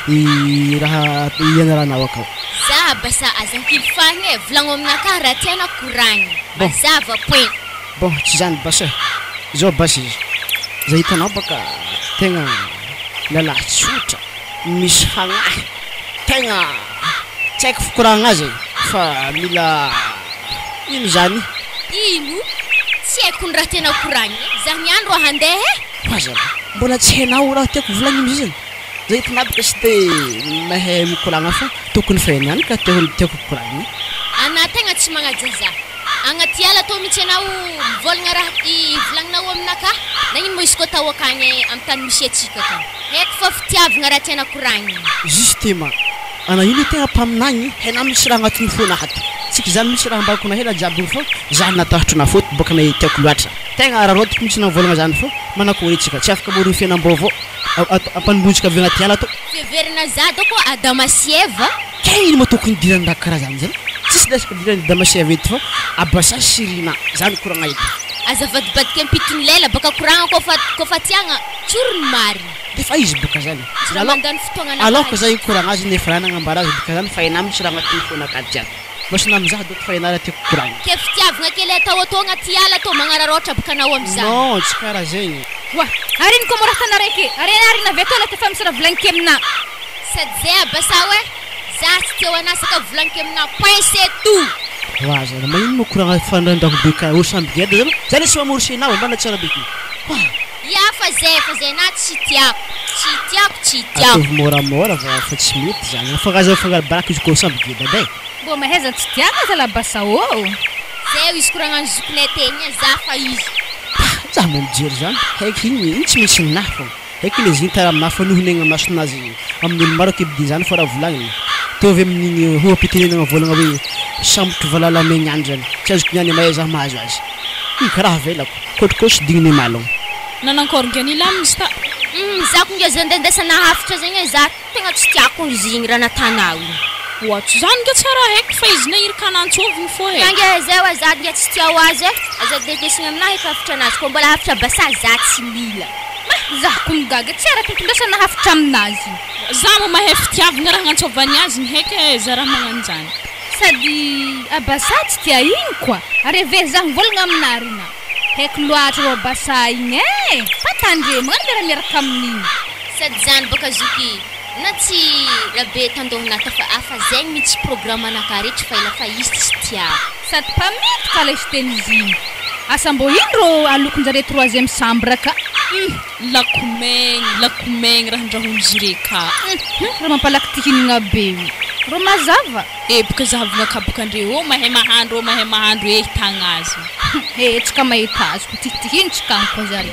i raha ianaranao akao. Za basa aza ankilifahigna e, volagno aminakahy raha tianao koragnina. Bon. Mazava point. Bon, tsy zany basa e. Zao basa izy, zay hitanao baka tegna lalahy tsotra, misy fagnahy, tegna tsy haiko fikoragna azy e, fa mila ino zany? Ino? Tsy haiko ny raha tianao koragnina e, za niany rô handeha e! Fa zalahy, mbola tsy hainao raha tiako volagnina izy zany, zay hitanao baka tsy de mahay mikoragna fa tokony fa hainao ihany ka tiako koragnina. Anà tegna tsy magnaja za. Agnaty ala tô mitsy anao mivôlagna raha ivolagnanao aminakahy, nagnino moa izy koa tao akagny amy tany misy atsika akagny? Haiko fa fitiavagna raha tiana koragnina. Justement, anao io le tegna mpaminagny, hainao misy raha agnatin'ny fona ato, tsika zany misy raha ambarako anao hela jiaby igny fô za natahotro nafôty bôka na tiako loatra, tegna araraotiko mitsy navôlagna zany fô manakory tsika tsy afaka mamorogno fiainam-baovao ampanombohantsika avy agnaty ala ato. Fiheverana za dôko Adama sy Eva. Kay ino ma tokony idirany raha karaha zany zany? Tsisy resaka idirany Adama sy Eva eto fa Abasa sy Rina zany koragna eto. Aza avadibadika ampitony lela baka koragna kofa kofa tiagna tsory ny marina. Defa izy boka zany. Tsy raha mandany fotoagna anakahy. Aloka za hikoragna azy nefa raha nagnambara azy dika zany fa enah mitsy raha agnatin'ny fonakahy jiaby. Masina amizah doko fa enah raha tiako koragnina. Ke fitiavagna kely atao atao agnaty ala atao magnararaotra baka anao amizany. Non tsy karaha zegny. Oa! Ary ino koa moa raha tana raiky e? Ary enah ry navy atao la tefa misy raha volagniko aminah. Sady zay abasa oe za tsy te ho anasaka volagniko aminah point c'est tout. Oa zala magnino moa koragna fandraindrako be ka olo samby geda zala zany tsy mamorse anao e mbana tsara be ty oa. Ya fa zay fa zay na tsy tiako tsy tiako tsy tiako. Ataovy môramôra fa fa tsy mety zany fa aza mifangaro baraka izy koa samby geda be. Mbô mahaiza tsy tiako zala basa ô. Zay izy koragnan'ny zokinay tegna za fa izy. Za moa mijery zany haiky igny igny tsy misy ninahy fô. Haiko le zinta raha fa nohonegna masonazy amin'ny olo maro akebidia zany fa raha volagnina tovy amin'igny oha-pitenenagna volagna hoe sambotry valala megny andry zany tsy azoko niany mahay za mahazo azy io karaha avelako kôtrikôtry digniny malogno. Nanankôry nge nilamigny izy ta. Humm za ko nge zandendesana hafatra zegny e za tegna tsy tiako izy igny raha natanao igny. Oa tsy zany nge tsara haiko fa izy nahirika nantsôvigny fô e. Ka nge zay oa za nge tsy tia ho azy e, aza dendesina aminahy efa hafatra anazy kô mbola hafatra basa za tsy mila. Ma, za kony gaga tsy araka ny fitondrasana hafatra aminazy. Za moa mahay fitiavagna raha agnantsôvany azy ny haiko e za raha magnano zany. Sady Abasa tsy tia igny koa, ary ave za mivolagna aminah ry na. Haiko loatra ro Abasa igny e! Fa tandremo, magnano miara miaraka amin'igny. Sady zany bôka zoky na tsy rabe tandohonah fa afa zegny mintsy programme anakahy rehetra fa ela fa izy tsy tiako. Sady mpamety ka lay fiteny izy igny. Asa mbô ino rô alokonjare troisième chambre ka. Hum lakomegny lakomegny raha andrahoin'izy re ka. Hum raha mampalaky ty hinagna be io. Rô mazava. Eboka zahavina kaboka ndre ô mahay mahandro ô mahay mahandro eh hitagna azy. Hum eh tsika mahita azy ko titihiny tsika any koa zare.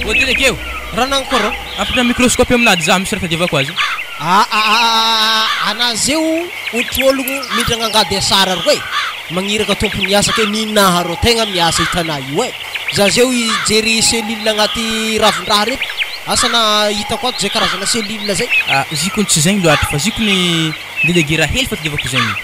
Voatery akeo. Raha nankôry? Ampidina microscope aminah ady za misy raha tadiavako azy. Ah ah ah ah anah zeo otrôlogno mindragna angady asara roe magniraka tompony asa ke ninaha rô tegna miasa i tanà io e za zeo hijery cellule agnaty ravin-draha reto asa na hitako ato zay karazana cellule zay. Ah zikony tsy zegny loatra fa zikony délégué raha hely fa tadiavako zegny.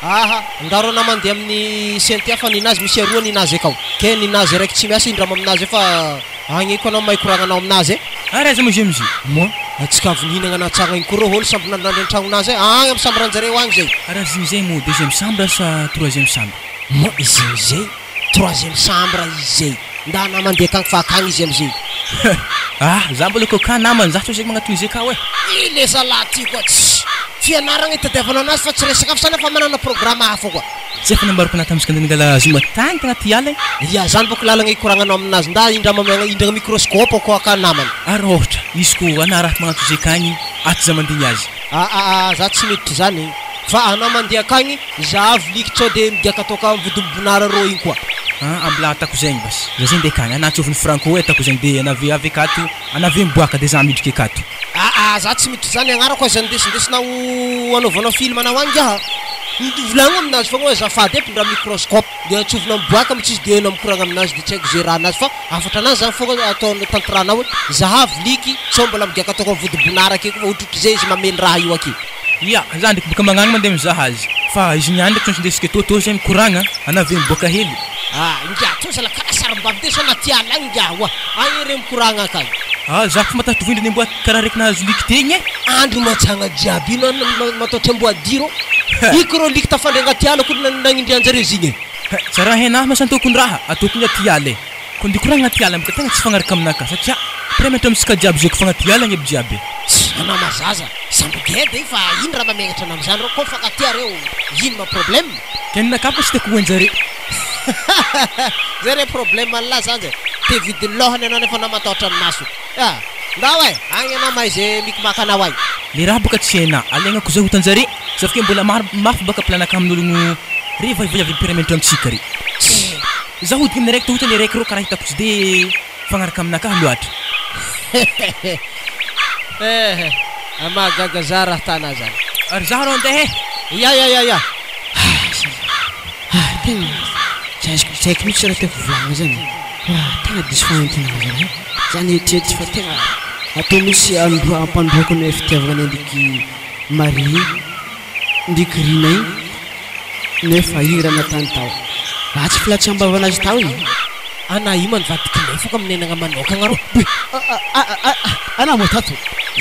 Aha, ndao rô na mandeha amin'ny Cynthia fa ninazy misy aroa ninazy akao ke ninazy araiky tsy miasa indramo aminazy eo fa agny koa anao mahay koragnanao aminazy e. Ary aiza moa izy io amizay? Moa antsika avy nihinagna anatsagna igny koa rô ôlo samby nandrandrandry an-tragnonazy e, agny amy chambran-jareo agny zay. Ary azy igny zay moa deuxième chambre sa troisième chambre? Moa izy igny zay troisième chambre izy zay, ndana mandeha akagny fa akagny izy amizay. Ah, za mbola coca namany, za tsy saika magnatony zay kao e. I le zalahy ty koa tsy fianaragna itadiavana anazy fa tsy resaka hafa zany fa manana programme hafa koa. Tsy efa nambarako anah tamin'izy kandra nangala zoma tagny tagnaty ala igny. Ya zany bôko lalagna ikoragnanao aminazy nda indrama indragna microscope koa ka namany. Ary ôhatra izy ko anah raha magnantso zay kagny ato za mandigny azy. Ah ah ah za tsy miditra zany. Fa anao mandeha akagny, zahavo liky tsao de migiaka toaka am vodim-bonara rô igny koa. An, ambilà atako zegny basy. Za zegny ndeha akagny, anà antsôviny franco e atako zegny de anà avy avy akato, anà avy miboaka de za midriky akato. Aa, za tsy miditra zany, agnarako aza indesindesinao anaovanao film anao agny ngiaha. Volagno aminazy fogna hoe azafady e mpindra microscope. De antsovina miboaka mitsy izy de enao mikoragna aminazy de tsy haiko ze raha anazy fa hafatra anazy zany fogna ataony tanterahanao hoe zahavo liky sao mbola migiaka toaka am vodim-bonara ake koa fa ohatrohatry zay izy mamely raha io ake. Ia, za ndraiky boka magnagny mandeha mizaha azy. Fa izy niany ndraiky tsy maintsy indesiko etoa tô zay mikoragna, anà ve miboaka hely. Ah, ingahy tô zala kara sarim-bavy teo sa anaty ala agny ingahy oa, agny re mikoragna akagny. Ah, za koa matahotra voindriny amboa karaha raiky nahazo liky tegny e. Andro majagna jiaby ino any matahotra amboadia rô. Iko rô liky tafandry agnaty ala ko nagnindrianjareo izy igny e. Tsara henah ma santokony raha atokony aty ala e. Ko ndeha koragna agnaty ala boka tegna tsy fagnaraka aminakahy satria premier amintsika jiaby zay ko fa agnaty ala agny aby jiaby e. Tsy anao mazaza. Sambo geda io fa ino raha mamegnatra anao amizany reo ko mifankatia reo ino ma problème. Ke ninakahy fa tsy tiako hoanjare. Zay re problème anlah zany zay te vidiny lohany anao nefa anao matahotra ny maso ah ndao eh agny anao mahay ze mikimaka anao agny. Le raha boka tsy hainà alaignako zay hotanjare sauf que mbola maro mafy baka planaka amin'ologno re vavy mpiray-menatra amintsika re. Za hodiny amin'ny araiky toa le raiky reo karaha hitako tsy de mifagnaraka aminakahy loatra. Eh, mahagaga za raha tana zany. Ary za rô andeha eh! Ya ya ya ya. Ah, tegna tsy azoko tsy haiko mihitsy raha tiako volagnina zany e, fa tegna diso fanantenana zalahy e, za nieritreritry fa tegna atao mihitsy andro ampandroako ny fitiavagna an'i ndriky Marie ndriky Rina igny nefa igny raha natany tao, ratsy filatsam-bavanazy tao e. Ana io manivadika lefaka amin'ny nenagna manokagna rô. Ana moa tato.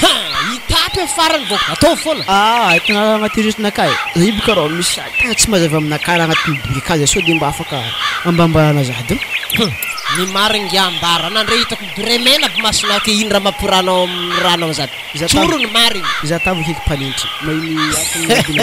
Ha! I tato e farany vao ataovy foana. Ah, tena agnaty eritreritrinakahy e. Za io boka rô misy tegna tsy mazava aminakahy raha agnatin'ny boky akà zay sao de mba afaka ambambarana za do. Hum! Ny marigny ngiahy ambara anà ndray hitako midore mena aby masonao ke ino raha mampiranao amin'ny ranao zany. Tsoro ny marigny. Za tavy voakeky mpanentry mahiny ato ny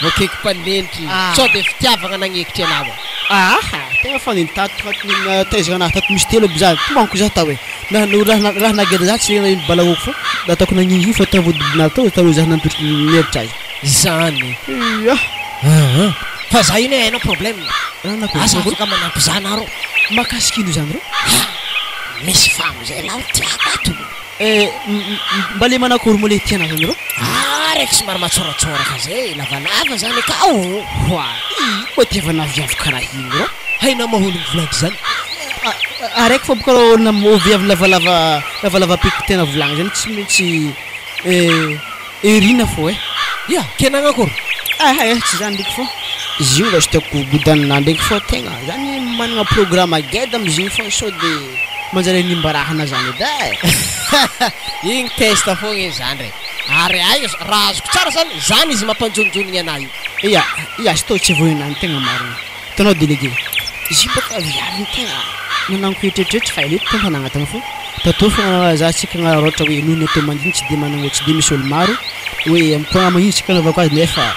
Voakeky mpanentry. Sao de fitiavagna nagnekitry anao e. Aha! Tegna fa nitato tagnatin'ny taizagna anahy tato misy telo aby za, tomaniko za tao e, na raha raha nageda za tsy naheno balahoko fô nataoko nagningigny fô tao vody tao taloha za nandotro nieritra azy. Zany. Ia. Aa. Fa za io ne hainao problème. Nanakôry Asa afaka manampy za nareo. Mahakasika ino zany rô? Ha! Misy famo zay lahy tiako ato. Eh, mba le manakôry moa le tianao zany rô? Ah, raiky somary matsoratsoraka zay, lavalava zany akao. Hoa, ino moa itiavana viavy karaha igny rô? Hainao maha ologno volagny zany. Araiky fô boka rô olona viavy lavalava lavalava peky tena volagny zany tsy maintsy erina fô eh. Ia, ke nagnakôry? Ehe, tsy zany ndraiky fô izy io mba tsy tiako godanina ndraiky fô tegna zany managna programme geda amizigny fô sao de Manjary animbarahana zany edy eh. Igny test fogna igny zandry e. Ary aiza raha azoko tsara zany, zany izy mampanjonjonigny anah io. Ia, ia izy tô tsy voinà ny tegna marina. Hitanao délégué, izy io bôka viavy ny tegna nanagnako eritreritreritry fa ela eto tanàgna tagny fô tatô fogna za tsika agnararaotra hoe noho ny atao mangigny tsy de managna tsy de misy ôlo maro hoe mikoragna mangigny tsika anaovako azy nefa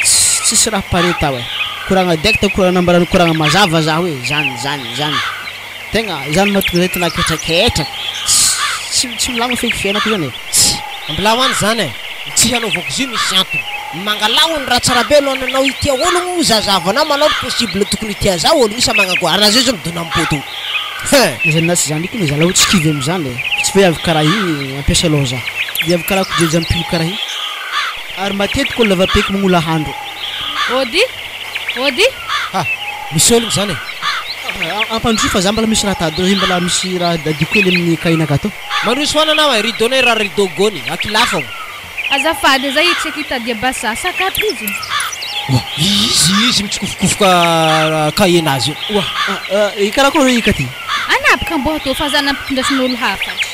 tsisy raha pare tao e. Koragna direct koragna nambarany koragna mazava za hoe zany zany zany. Tegna izany mahatonga zay tena ketraketraka, tsy tsy milamina feky fiainako zany e. Tsy mbola any zany e, ny tsy hanaovako izy io misy antony, mangalà ony raha tsara be aloha anao hitia ologno zazavanao manao possible tokony hitia za ologno io sa magnagoara anazy io zao midona am poto hein. Na zany na tsy zany ndraiky anie zalahy tsy kivy amizany e, fa tsy viavy karaha igny ampiasa loha za, viavy karaha kojeja ampilo karaha igny ary matetiky olo lava peky magnola handro. Ody! Ody! Ha! Misy ologno zany e! Ampandrosoy fa za mbola misy raha tady io mbola misy raha adiko hely amin'ny cahier-nakahy tô. Mandroso foana anao e, rideau nay raha rideau gony, akilafo. Azafady za io tsy hitady basa sakafo izy. Oa! Izy izy mitsikofokofoka cahier-nazy io. Oa! Karakory i Katy? Anabaka mbô atao fa za nampitondrasin'olo hafatry.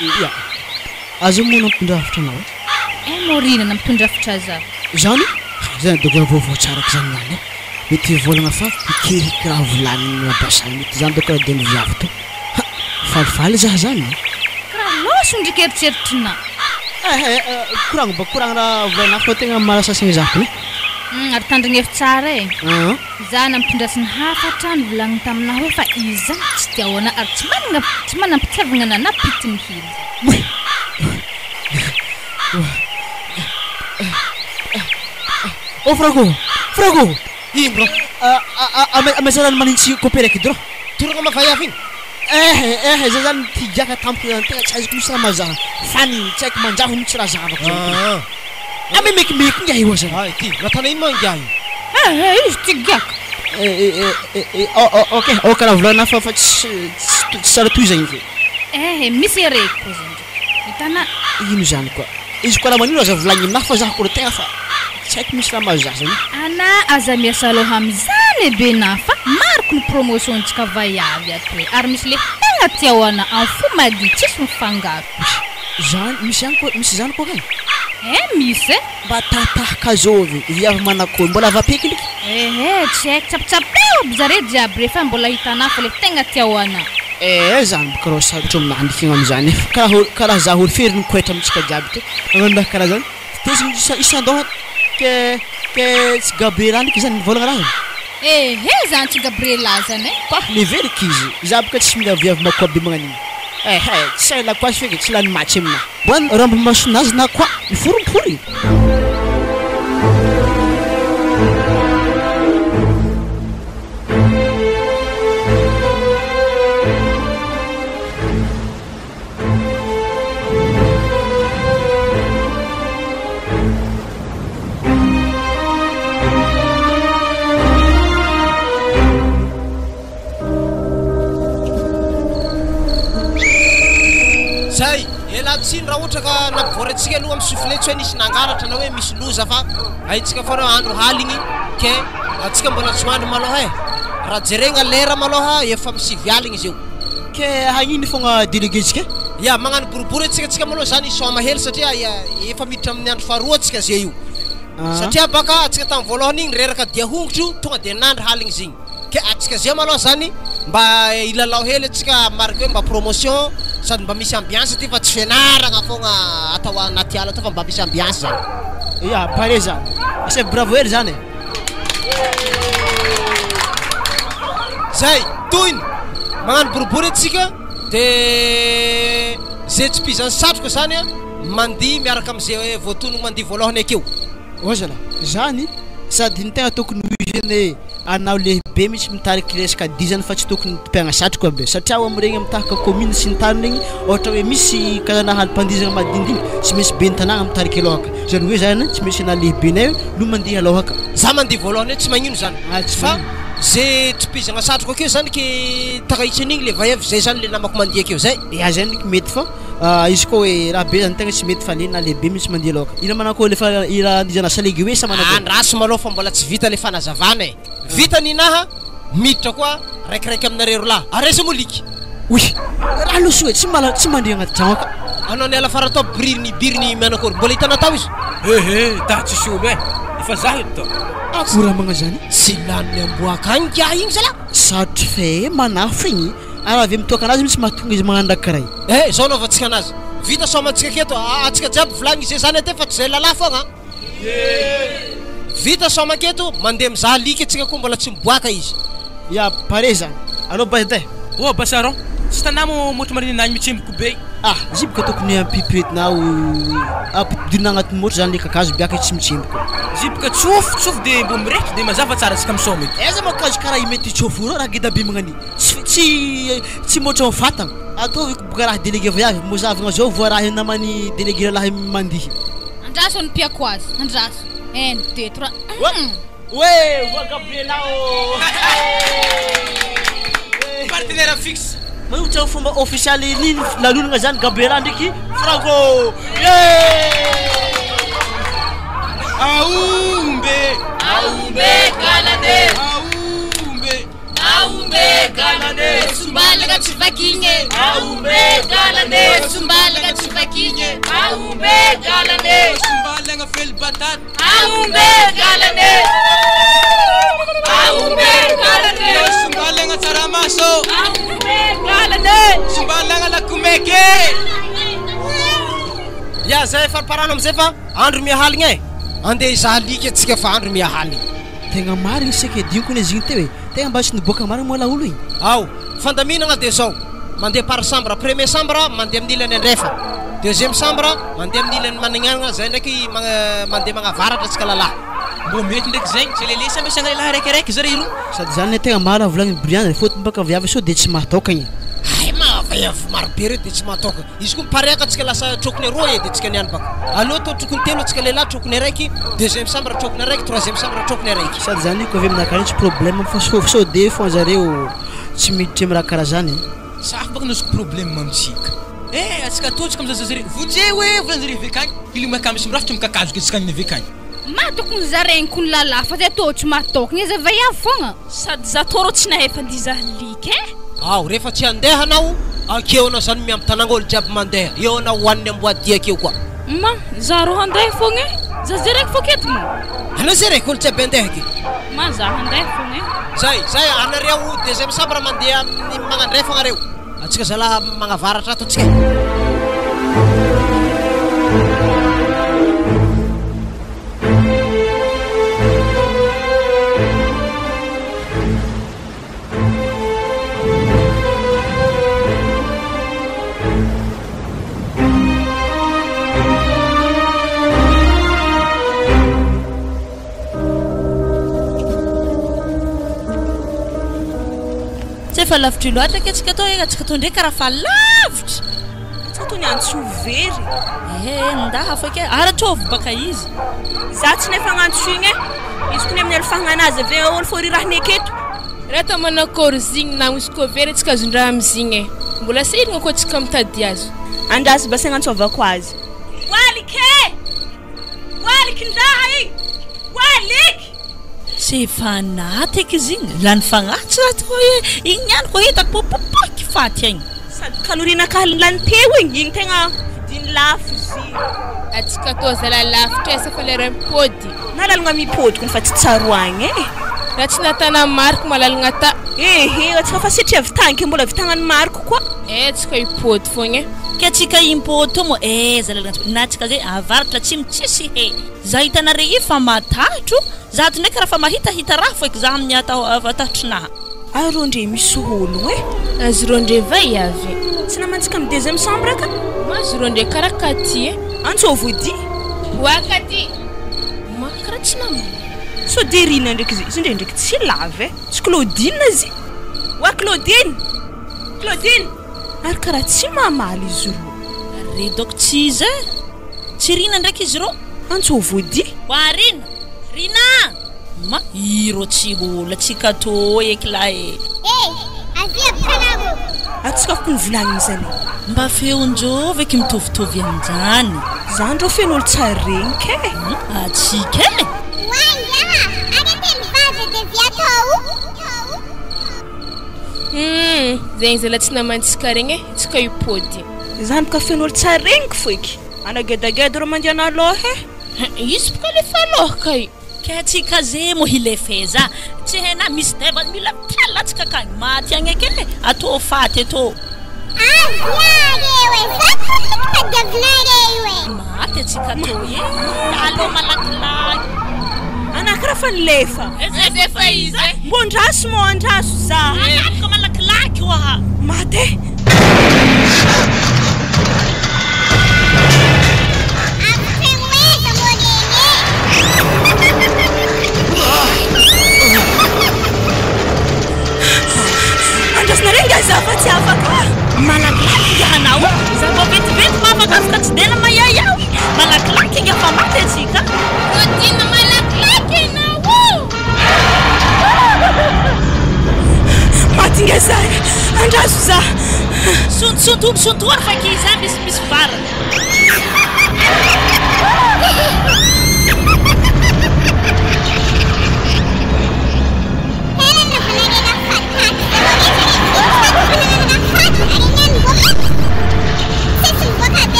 Ia! Aza moa nampitondra hafatra anao e. Eh Morina nampitondra hafatra za. Zany? Zany doko vaovao tsara ko zany niany e. Mety hivolagna fa hikiriky raha volagniny Abasany mety zany doko raha diany viavy to. Ha! Falifaly za zany e. Kiraha loso ndriky eritreritrinà. Eh eh koragno ba koragno raha volagnina fa tegna mahalasasagny za kony. Hum ary tandrigneso tsara e. Aa. Za nampitondrasiny hafatra nivolagniny taminah hoe fa izy zany tsy tia anah ary tsy managna tsy manam-pitiavagna anah na pitiny hely zany. Oh Franco! Franco! Ino rô? Amezana ny manintsy copain raiky edy rô. Toraka ma vaiavy igny? Eh eh za zany tia tampoka zany tegna tsy azoko mihitsy raha mahazaha fany tsy haiko manjavo mihitsy raha zahavako zany Ah. Ah memekimeky ingahy io azany. Ah ity, natana ino ma ingahy io? Eh eh izy ty giaka. Eh eh eh eh ok ok raha volana fa fa tsy tsy tsara tohizagny ke. Eh eh misy araiky koa zany ndreky hitana. Ino zany koa? Izy koa raha manino aza volagniny aminahy fa zaho koa tegna fa tsy haiko misy raha mahazo zaho zany. Ana aza miasa loha amizany e Bena fa mariko ny promotion tsika vaiavy ato e ary misy le tegna tia ho ana am fo madio tsisy mifangaro. Zany misy ihany koa misy zany koa kay. Eh misy e. Mba tahatahaka zôvy viavy manakory mbola avapeky ndriky. Ehe tsy haiko tsapitsapeo aby zare jiaby refa mbola hitanà fa le tegna tia ho ana. Eh zany boka rô sarotro aminahy ndriky igny amizany e karaha karaha zaho olo firy ny koetra amitsika jiaby to magnano raha karaha zany. Tetezigny isa isan-dôha ke ke tsy Gabriela ndreky zany nivôlagna raha zany. Ehe zany tsy Gabriela zany e. Pah leveriky izy, za boka tsy mila viavy makoa be magnan'igny. Ehe tsy hailako azy feky tsy lany match aminahy. Mba rambo masonazy na koa miforompory. Zay, ela tsiny raha ohatra ka nampivory antsika aloha amin'ny soufflet tsy hoe nisy nangalatra na hoe misy loza fa haintsika foana hoe andro haligny ke antsika mbola tsy hoandry malôha e. Raha jeregna lera malôha efa amin'ny 9 aligny izy eo. Ke hagnino fogna délégué-ntsika e? Ya, magnano boribory antsika, antsika malôha zany hisaoma hely satria efa miditra amin'ny andro faharoa antsika ze io. Satria baka antsika tamin'ny voalohany igny reraka dia hongotro tonga dia nandry haligny izy igny. Ke antsika ze malôha zany mba hilalao hely antsika mariky hoe mba promotion sady mba misy ambiance aty fa tsy fianaragna fogna atao anaty ala atao fa mba misy ambiance zany. Ya, pare zany. Asaivo bravo hely zany e. Zay, tohiny, magnano boribory antsika de ze tsy pizan'ny satroka zany an, mandihy miaraka am'ze voatonogno mandihy voalohany akeo. Ozala, zany sady ny tegna tokony ho izy anie anao lehibe mihitsy mitariky resaka dihy zany fa tsy tokony tompiagna satroka be satria ao amin'iregny mitahaka commune sy ny tariny regny ohatra hoe misy karazana halim-pandihizagna madinidiniky tsy maintsy ben'ny tanàgna mitariky alôhaka zany hoe zany tsy maintsy anà lehibenay no mandihy alôhaka. Za mandihy voalohany eo tsy magnino zany fa ze tsipizagna satroka akeo zany ke takahitsy an'igny le vaiavy zay zany le namako mandihy akeo zay. Ya zay ndraiky mety fa izy koa hoe raha be zany tegna tsy mety fa le na lehibe mihitsy mandihy alôhaka. Ino manakôry le fa i raha andihizana salegy hoe sa manakôry? Andraso malôha fa mbola tsy vita le fanazavana e. Vita ninaha miditra koa raikiraiky aminareo rolahy. Ary aiza moa liky? Oy! Raha loso e, tsy mala tsy mandry agnaty tragno aka. Anao niala fara tao biriny biriny manakôry mbola hitanao tao izy? Ehe, ta tsisy olo e, efa zaho eto ta. Akory raha magnano zany? Tsy lanin'ny amboa akagny ngiahy igny zalah. Sarotry fe manafo igny, ary avy mitôka anazy mitsy mahatonga izy magnano raha karaha igny. Eh, zao anaovantsika anazy. Vita soamantsika aketo, antsika jiaby volagny izay zany ate fa tsy zay lalahy fogna. Vita soamanka eto, mandeha mizaha alika antsika koa mbola tsy miboaka izy. Ya, pare zany. Allo Base e. Oh Basaron, tsy tanà mo motro marina nagny mitsemboko be. Ah, izy boka tokony ampipiretina ao ampidirina agnatin'ny motro zany le kakazo biaka izy tsy mitsemboko. Izy boka tsofo tsofo de mbô mirehitry de mazava tsara antsika misaoma eto. Aiza ma kakazo karaha io mety hitsofo reo raha geda be magnan'io. Tsy tsy tsy motro amin'ny vatagna. Ataovy boka raha délégué vaiavy mozavagna zao voaraha naman'ny délégué lalahy mandihy. Andraso ny mpiako azy, andraso. Un, deux, trois. Hum. Oe, voa Gabriela ô! Partenaire fixe. Manolotra ny fomba ofisialy ny lanonana zany Gabriela ndraiky Franco. Yeah! Aombe! Aombe galane! Aombe! Aombe galane! Sombalaka tsy vakigne! Aombe galane! Sombalaka tsy vakigne! Aombe galane! Sombalagna fely batata! Aombe galane! Aombe galane! Sombalagna tsaramaso! Aombe galane! Sombalagna lakomeke! Ya zay fariparana amizay fa andro mihaligna e. Andeha hizaha alika antsika fa andro mihaligna. Tegna marigny saika adinoko anie izy igny teo e. Tegna mba tsy niboaka marigny moa laolo igny. Ao, fandaminagna dia zao, mandeha par chambre, premier chambre mandeha amin'ny ilany andrefa, deuxième chambre mandeha amin'ny ilany manignana, zay ndraiky mandeha magnavaratra antsika lalahy. Mbô mety ndraiky zegny, tsy lele samby asiagna lehilahy araikiraiky zare ro. Sady zany le tegna marina volagniny Brian e, fôtony baka viavy sao de tsy mahatôkagna e. Hay ma vehivavy maro be reo de tsy mahatôkagna. Izy koa mipariaka antsika lasa trokiny aroa e de tsika niany baka. Aleo atao trokiny telo antsika lehilahy trokiny araiky, deuxième chambre trokiny araiky, troisième chambre trokiny araiky. Sady zany ko avy aminakahy tsy problème fa sao sao de fô zareo tsy miditry am raha karaha zany e. Sarotra baka nosy problème amintsika. Eh atsika tô tsika mizaha zare vonjeo e volanjare avy akagny ilo makà misy mirafitra mikakazo ke tsika agny avy akagny. Ma tokony zaregny ko ny lalahy fa zay tô tsy mahatokagna e zay vaiavy fogna. Sady za tô rô tsy nahefa andiza alika e. Ao rehefa tsy andeha anao akeo anao zany miamby tanagna olo jiaby mandeha eo anao hoaniny amboadia akeo koa. Ma, za rô handeha fogna e. Za zay raiky fô aketo moa. Anao zay raiky olo jiaby andeha ke. Ma za handeha fogna e. Zay, zay anareo deuxième chambre mandeha amin'ny magnandrefagna areo. Antsika zalahy magnavaratra ato antsika e. Tsy efa lavitry loatra ke tsika tô e, atsika tô ndray karaha fa lavitra. Atsika tô niany tsy ho very. Ehe nda afaka e, ary ataovy baka izy. Za tsy nefa agnantso igny e, izy kony amin'ny alifahagna anazy avy eo olo fô rirahiny aketo. Raha atao manakôry zigny na misy koa very tsika azon-draha amizigny e, mbola sahiragna koa tsika mitady azy. Andraso basy agnantsovako azy. Waliky e! Waliky ndraha i! Waliky! Tsy efa naty eky izy igny, lany fagnahy tsy raha toa hoe igny niany ko hitako popopoky faty agny. Sady calorie-nakahy lany teo igny, igny tegna vidiny lafo izy igny. Atsika tô zala lavitra e, sa fa lera mipody. Na lalagna mipody kony fa tsy tsaroagna e. Raha tsy natana mariko ma lalagna ta. Ehe, atsika fa setria avy tagny ke mbola avy tagnan'i mariko koa. Eh atsika hipody fogna e. Ke atsika himpody tô moa eh za lalagna tsy na atsika zay avaratra atsimo tsisy he. Za hitanare io fa matahotro, za ato ndraiky raha fa mahitahita raha foiky za amin'ny atahotrinaha. Arô ndre misy ologno e. Azy rô ndre vaiavy. Tsy namantsika am deuxième chambre ka. Azy rô ndre karaha Katy e. Antsôvy ody. Oa Katy. Ma karaha tsy namana. Sao de Rina ndraiky izy, izy ndre ndraiky tsy lava e. Tsy Claudine izy. Oa Claudine! Claudine! Ary karaha tsy mamaly izy roa. Re dôko tsy izy e. Tsy Rina ndraiky izy rô. Antsôvy ody. Oa Rina! Rina! Ma iro tsy hola tsy kato eky lahy e. Eh! Avia mpanago! Atsokafoko ny volagniny zany e. Mba feon-drô veky mitovitovy aminjany. Zany rô feno olo tsary regny kay. Atsika e. Oay ngiaha! Ary aty mivaza de via atao. Humm zegny zala tsy namantsika regny e, tsika hipody. Zany boka feno olo tsary regniko foiky. Anagedageda rô mandeha analoha e. Izy boka le fa aloha kay. Ke tsy kaze mo hilefeza tsy hena misy deba mila mitalatsaka akagny maty agny eke e atô faty etô. Avia reo e! Za tokony tadiavinareo e! Maty atsika tô e! Alô malakilaky. Anah kara fa nilefa. Aiza efa izy e! Mbô andraso mô andraso za. Anaraka malakilaky oa. Maty e! Andrasonareo ingahy za fa tsy afaka. Malakilaky ingahy anao. Za vao vetivety fa afaka afaka tsy dela mahiahiahy. Malakilaky ingahy fa maty antsika. Claudine malakilaky enao o! Maty ingahy za e! Andraso za. Sontisonto misontoa fa ankizy any misy misy vara.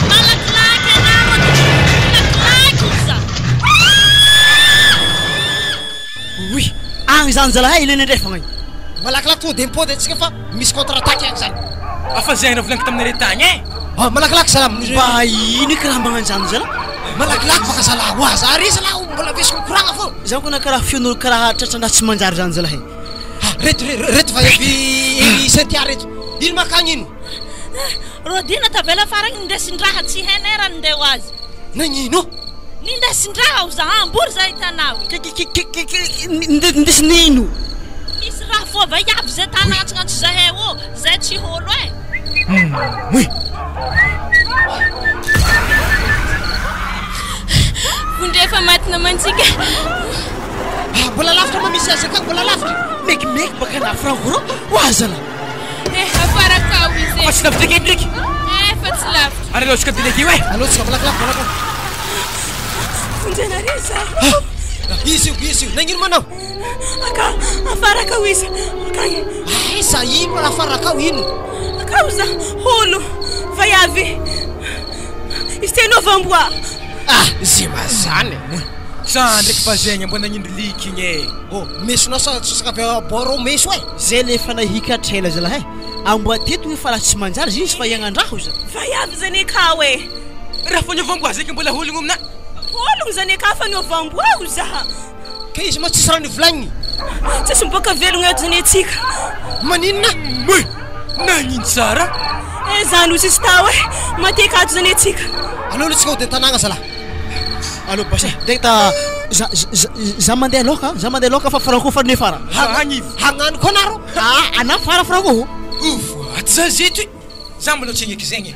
Malakilaky anao malakilaky oza. Oy! Agny zany zalahy ilay nandrefagna igny. Malakilaky tonga de mipody antsika fa misy contre attaque agny zany. Afa zegny raha volagniko taminareo tagny e. Ah malakilaky zalahy. Mba ino eky raha magnanjany zalahy? Malakilaky baka zalahy hoa za re zalahy mbola vesiko mikoragna fô. Zany kona karaha feon'olo karaha tratrandraha tsy manjary zany zalahy. Ah reto re reto vaiavy i Cynthia reto. Ino makagny ino? Rodina tavela farany nindesin-draha tsy hainay raha nindeha ho azy. Nagnino? Nindesin-draha ho za ambory za hitanao. Nindesin'ino? Misy raha fôva iaby zay tany agnantsognantso zahay ô, zay tsy hôlo e. Oy! Vondre efa maty namantsika. Ah, mbola lavitra ma misy azy akagny, mbola lavitra. Mekimeky baka na franco rô, ho azala. Eh, afara akao izy e. Fa tsy lavitra kely ndraiky. Eh, fa tsy lavitra. Ary aleo tsika délégué oe. Aleo tsika malakilaky, malakilaky. Vonjenareo za. Izy io, izy io. Nagnino manao? Aka, afara akao izy. Akagny. Aiza ino raha afara akao ino? Akao za, holo, vaiavy. Izy tena ovamboa. Ah, ze mazany. Za ndraiky fa zegny mbo nagnindry liky igny e. Oh, mesonao sa tsy sakavy à bord ao meso e. Zay le efa nahika hatrela zalahy e. Amboa teto hoe fa raha tsy manjary izy fa hiagnandraho za. Vaiavy zany akao e. Raha fa niovamboa zeky mbola hologno amina. Hologno zany akao fa niovamboa o za. Ka izy ma tsisy raha nivolagniny. Tsisy miboaka velogno eto zany atsika. Maninona? Moy! Nagnino tsara? Eh zany ho tsisy tao e. Maty akato zany atsika. Aleo aloha tsika hody an-tanàgna zalahy. Allo base degta za za za mandeha aloha za mandeha aloha fa franco fa nefara. Hagnanivo. Hagnano koa nareo? Ah ana fara franco. Ouf, aty za zeto e. Za mbola tsy agneky zegny e.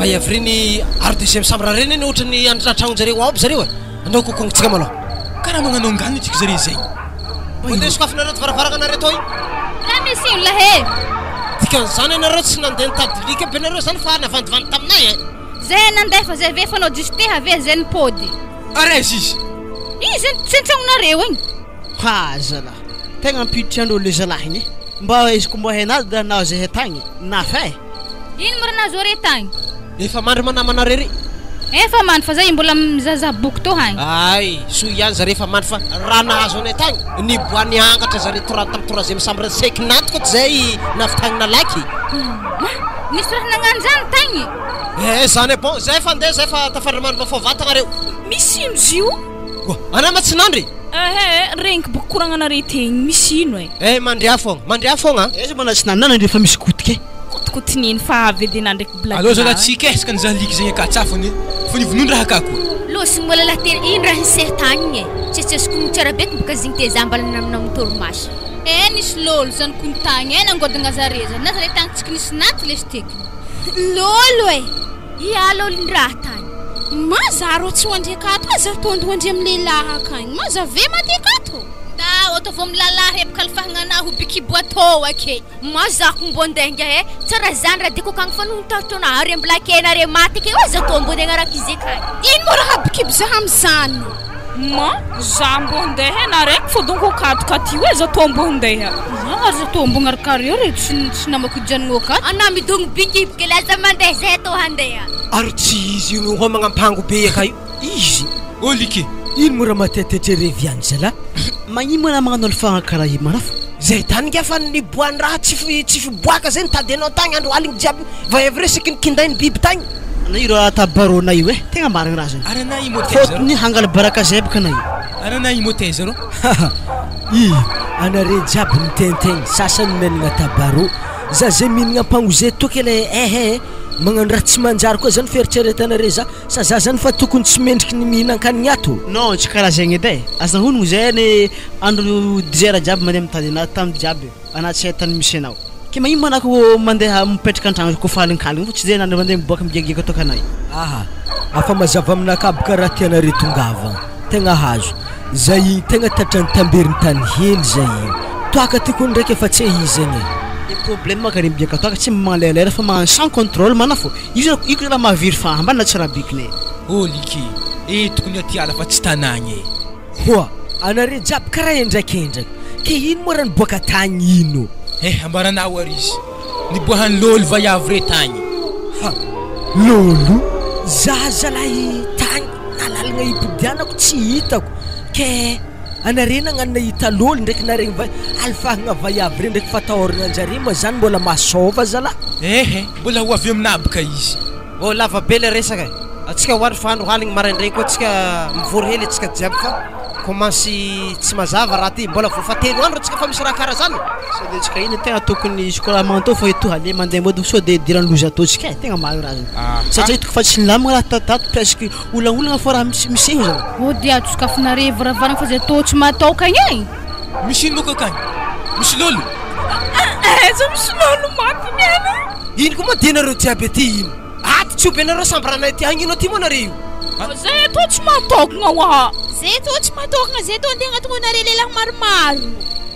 Vay avy reny ary deuxième chambre reny anie ohatran'ny antratraon-jareo ao aby zareo e. Andao kokongotsika malôha. Karaha magnano angano tsika zare zegny. Mandeha sokafinareo ty varavaragna nareo toy. Raha misy ino lahy e. Dikan'izany ianareo tsy nandeha nitady liky aby ianareo zany fa navandivandy taminay e. Zay nandeha fa zay ve fanao juste have zay nipody. Ary aiza izy? Izy tsy an-tragnonareo igny. Ha zalah, tegna ampiditra andreo le zalahy igny e. Mba izy ko mba hainà da na zahay tagny, nafa e. Ino mo raha nahazo are tagny? Efa mandry ma namanareo ry? Efa mandry fa zay mbola mizahazaha boky tô hagny. Ay, soa ihany zare efa mandry fa raha nahazo anay tagny, niboaha niangatra zare tora tam troisième chambre saiky natoka ato zay navitagny nalaky. Ma, nisy raha nagnano zany tagny? Eh zany e, bon zay fa ndeha zay fa tafandry mandry mafao vatagna reo. Misy ino zio? Oa, anah ma tsy nandry? Ehe, regniko boko koragnanare tegny, misy ino e? Eh mandria fogna, mandria fogna a. Aiza mba na tsy nandry efa misy kotika e. Kotokotin'iny fa avy edy na ndraiky blague. Aleo zalahy tsika e, isaka nizaha liky zegny aka tsafony fa nivonono raha aka koa. Lôsy mbola lahy tery ino raha niseho tagny e? Tsisy azoko ny tsara beky boka zigny te za mbala naminao torimaso. Eh nisy lôlo zany kony tagny eh nangodagna zare zany na zare tagny tsiky nisy naty lesy tekiny. Lôlo e! Ia lôlon-draha tagny. Ma za rô tsy ho andre akato aza tôndy ho andre amy lehilahy akagny ma za ve maty akato? Ndao ataovy amy lalahy rebaka alifahagna ho bikibo atô ake. Ma za ko mbô ndeha ngiahy e, tsara zany raha diko akagny fa noho ny tahotrona ary mbola kena re maty ake oa za tô mbô ndeha agnaraka izy akagny. Ino moa raha bikibo za amizany? Ma za mbô ndeha e, na raiky fô donko akatoka aty oe za tô mbô ndeha. Ma ary za tô mbô agnaraka reo re tsy tsy namako hijanogno akato. Anao midogno bikibo kely aza mandeha zay tô handeha. Ary tsy izy io no homagna ampango be aka io, izy. Ô liky. Ino moa raha matetete revy ihany zalahy? Magnino moa magnano alifahagna karaha io manafo? Zay tany nge fa niboahan'ny raha tsy fi tsy fiboaka zay nitady anao tagny andro aligny jiaby va evre seky nikindain'ny biby tagny. Na io raha tabarona io e, tegna marigny raha zany. Ary anah imo taiza rô? Fôtony hangala baraka zay bôka anah io. Ary anah imo taiza rô? I, anare jiaby mitentegny, sasany mihinagna tabaro. Za zay mihinagna ampango zay toky le ehe e, magnano raha tsy manjary koa zany fieritreretanare za, sa za zany fa tokony tsy mendriky ny mihinan-kanigny ato? Non, tsy karaha zegny edy e. Aza honogno zay ny andro dizera jiaby mandeha mitady anah tany jiaby, anah tsy hay tany misy anao. Ke magnino ma anah ko mandeha mipetraka an-tragno ko fa alinkaligny fa tsy zay anah mandeha miboaka migiagiaka tokana io. Aha, afa mazava aminakahy boka raha tianareo tongavagna, tegna hazo. Zay igny tegna tratran'ny tamberiny tany hely zay igny. Toaka ty koa ndraiky efa tsy hay zegny e. Le problème kare migiaka toaka tsy magnalerailera fa magnano sans contrôle mana fô. Io zany io raha mahavery fahambana tsy raha bekiny e. Ô liky, eh tokony aty ala fa tsy tanàgna e. Hoa, anare jiaby karaha endrakendraka, ke ino moa raha niboaka tagny ino? Eh ambaranao ary izy, niboahan'ny lôlo vaiavy re tagny. Ha, lôlo? Za zalahy tagny. Na lalagna ipodianako tsy hitako ke anare nagnano nahita lôlo ndraiky naregny va alifahagna vaiavy regny ndraiky fatahoragna anjare moa zany mbola masôva zalah. Ehe, mbola ho avy aminà bka izy. Oh lava be le resaka e! Atsika ho ary fa andro aligny maraindraigny koa tsika mivory hely atsika jiaby fa commence tsy mazava raha ty, mbola vao fahatelo andro atsika fa misy raha karaha zany. Sao de tsika iny tegna tokony izy koa raha magnatao fa etoa ale mandeha mody sao de idiran'ny loza atao tsika e, tegna marigny raha zany satria hitako fa tsy nilamigna raha tatato presque olagnologna fô raha misy miseho zany. Oh dia azo sokafinareo varavarana fa zay tô tsy mataoka agny e! Misy ino moka akagny? Misy lôlo? Aiza misy lôlo maty niany? Ino koa moa dia nareo jiaby aty ino? Ato tsy omby anareo sambranay aty agnino aty moa nareo io? Zay tô tsy matokagna oa! Zay tô tsy matokagna zay tô andeha agnatogno anareo lehilahy maromaro.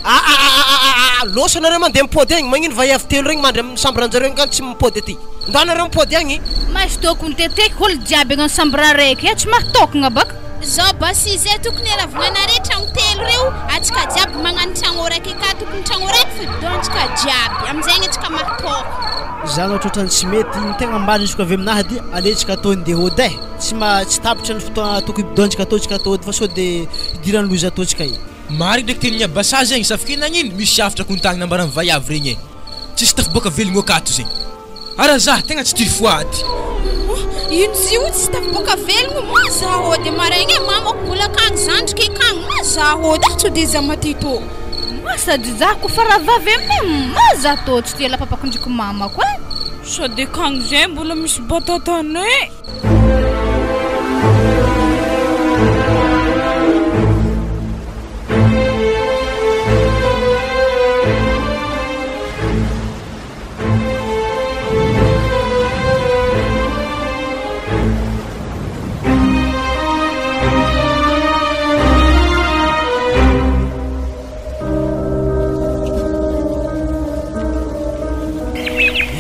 Aa loso nareo mandeha mipody agny, magnino vaiavy telo regny mandry amin'ny sambranjareo agny ka tsy mipody aty? Ndao nareo mipody agny. Maisy tokony teteky olo jiaby agnano sambra raiky e, tsy mahatokagna baka. Zao basy zay tokony aravogna anare tragno telo reo atsika jiaby magnano tragno raiky ka tokony tragno raiky fo idontsika jiaby amizay agny atsika mahatoka. Zany ohatrohatrany tsy mety, ny tegna marina izy ko avy aminahy dia aletsika atao ndeha hody eh, tsy ma tsy tapitra ny fotoagna tokony hidontsika ataontsika atao hody fa sao de hidiran'ny loza ataontsika e. Marigny ndraiky tenin'i Abasa zegny, safiky nagnino misy hafatra kontagny nambaran'ny vaiavy regny e, tsisy tafiboaka velogno akato zegny. Ara zah tegna tsy tia foady. Oh, ino izy io tsy tafiboaka velogno ma za hody maraigny e, mamako mbola akagny zandriky akagny ma za hody ah, sao de za maty tô. Ma sady za ko fa rahavavy aminay ma za tô tsy tia lapapako ndriky mamako eh. Sao de akagny zay mbola misy batatanay.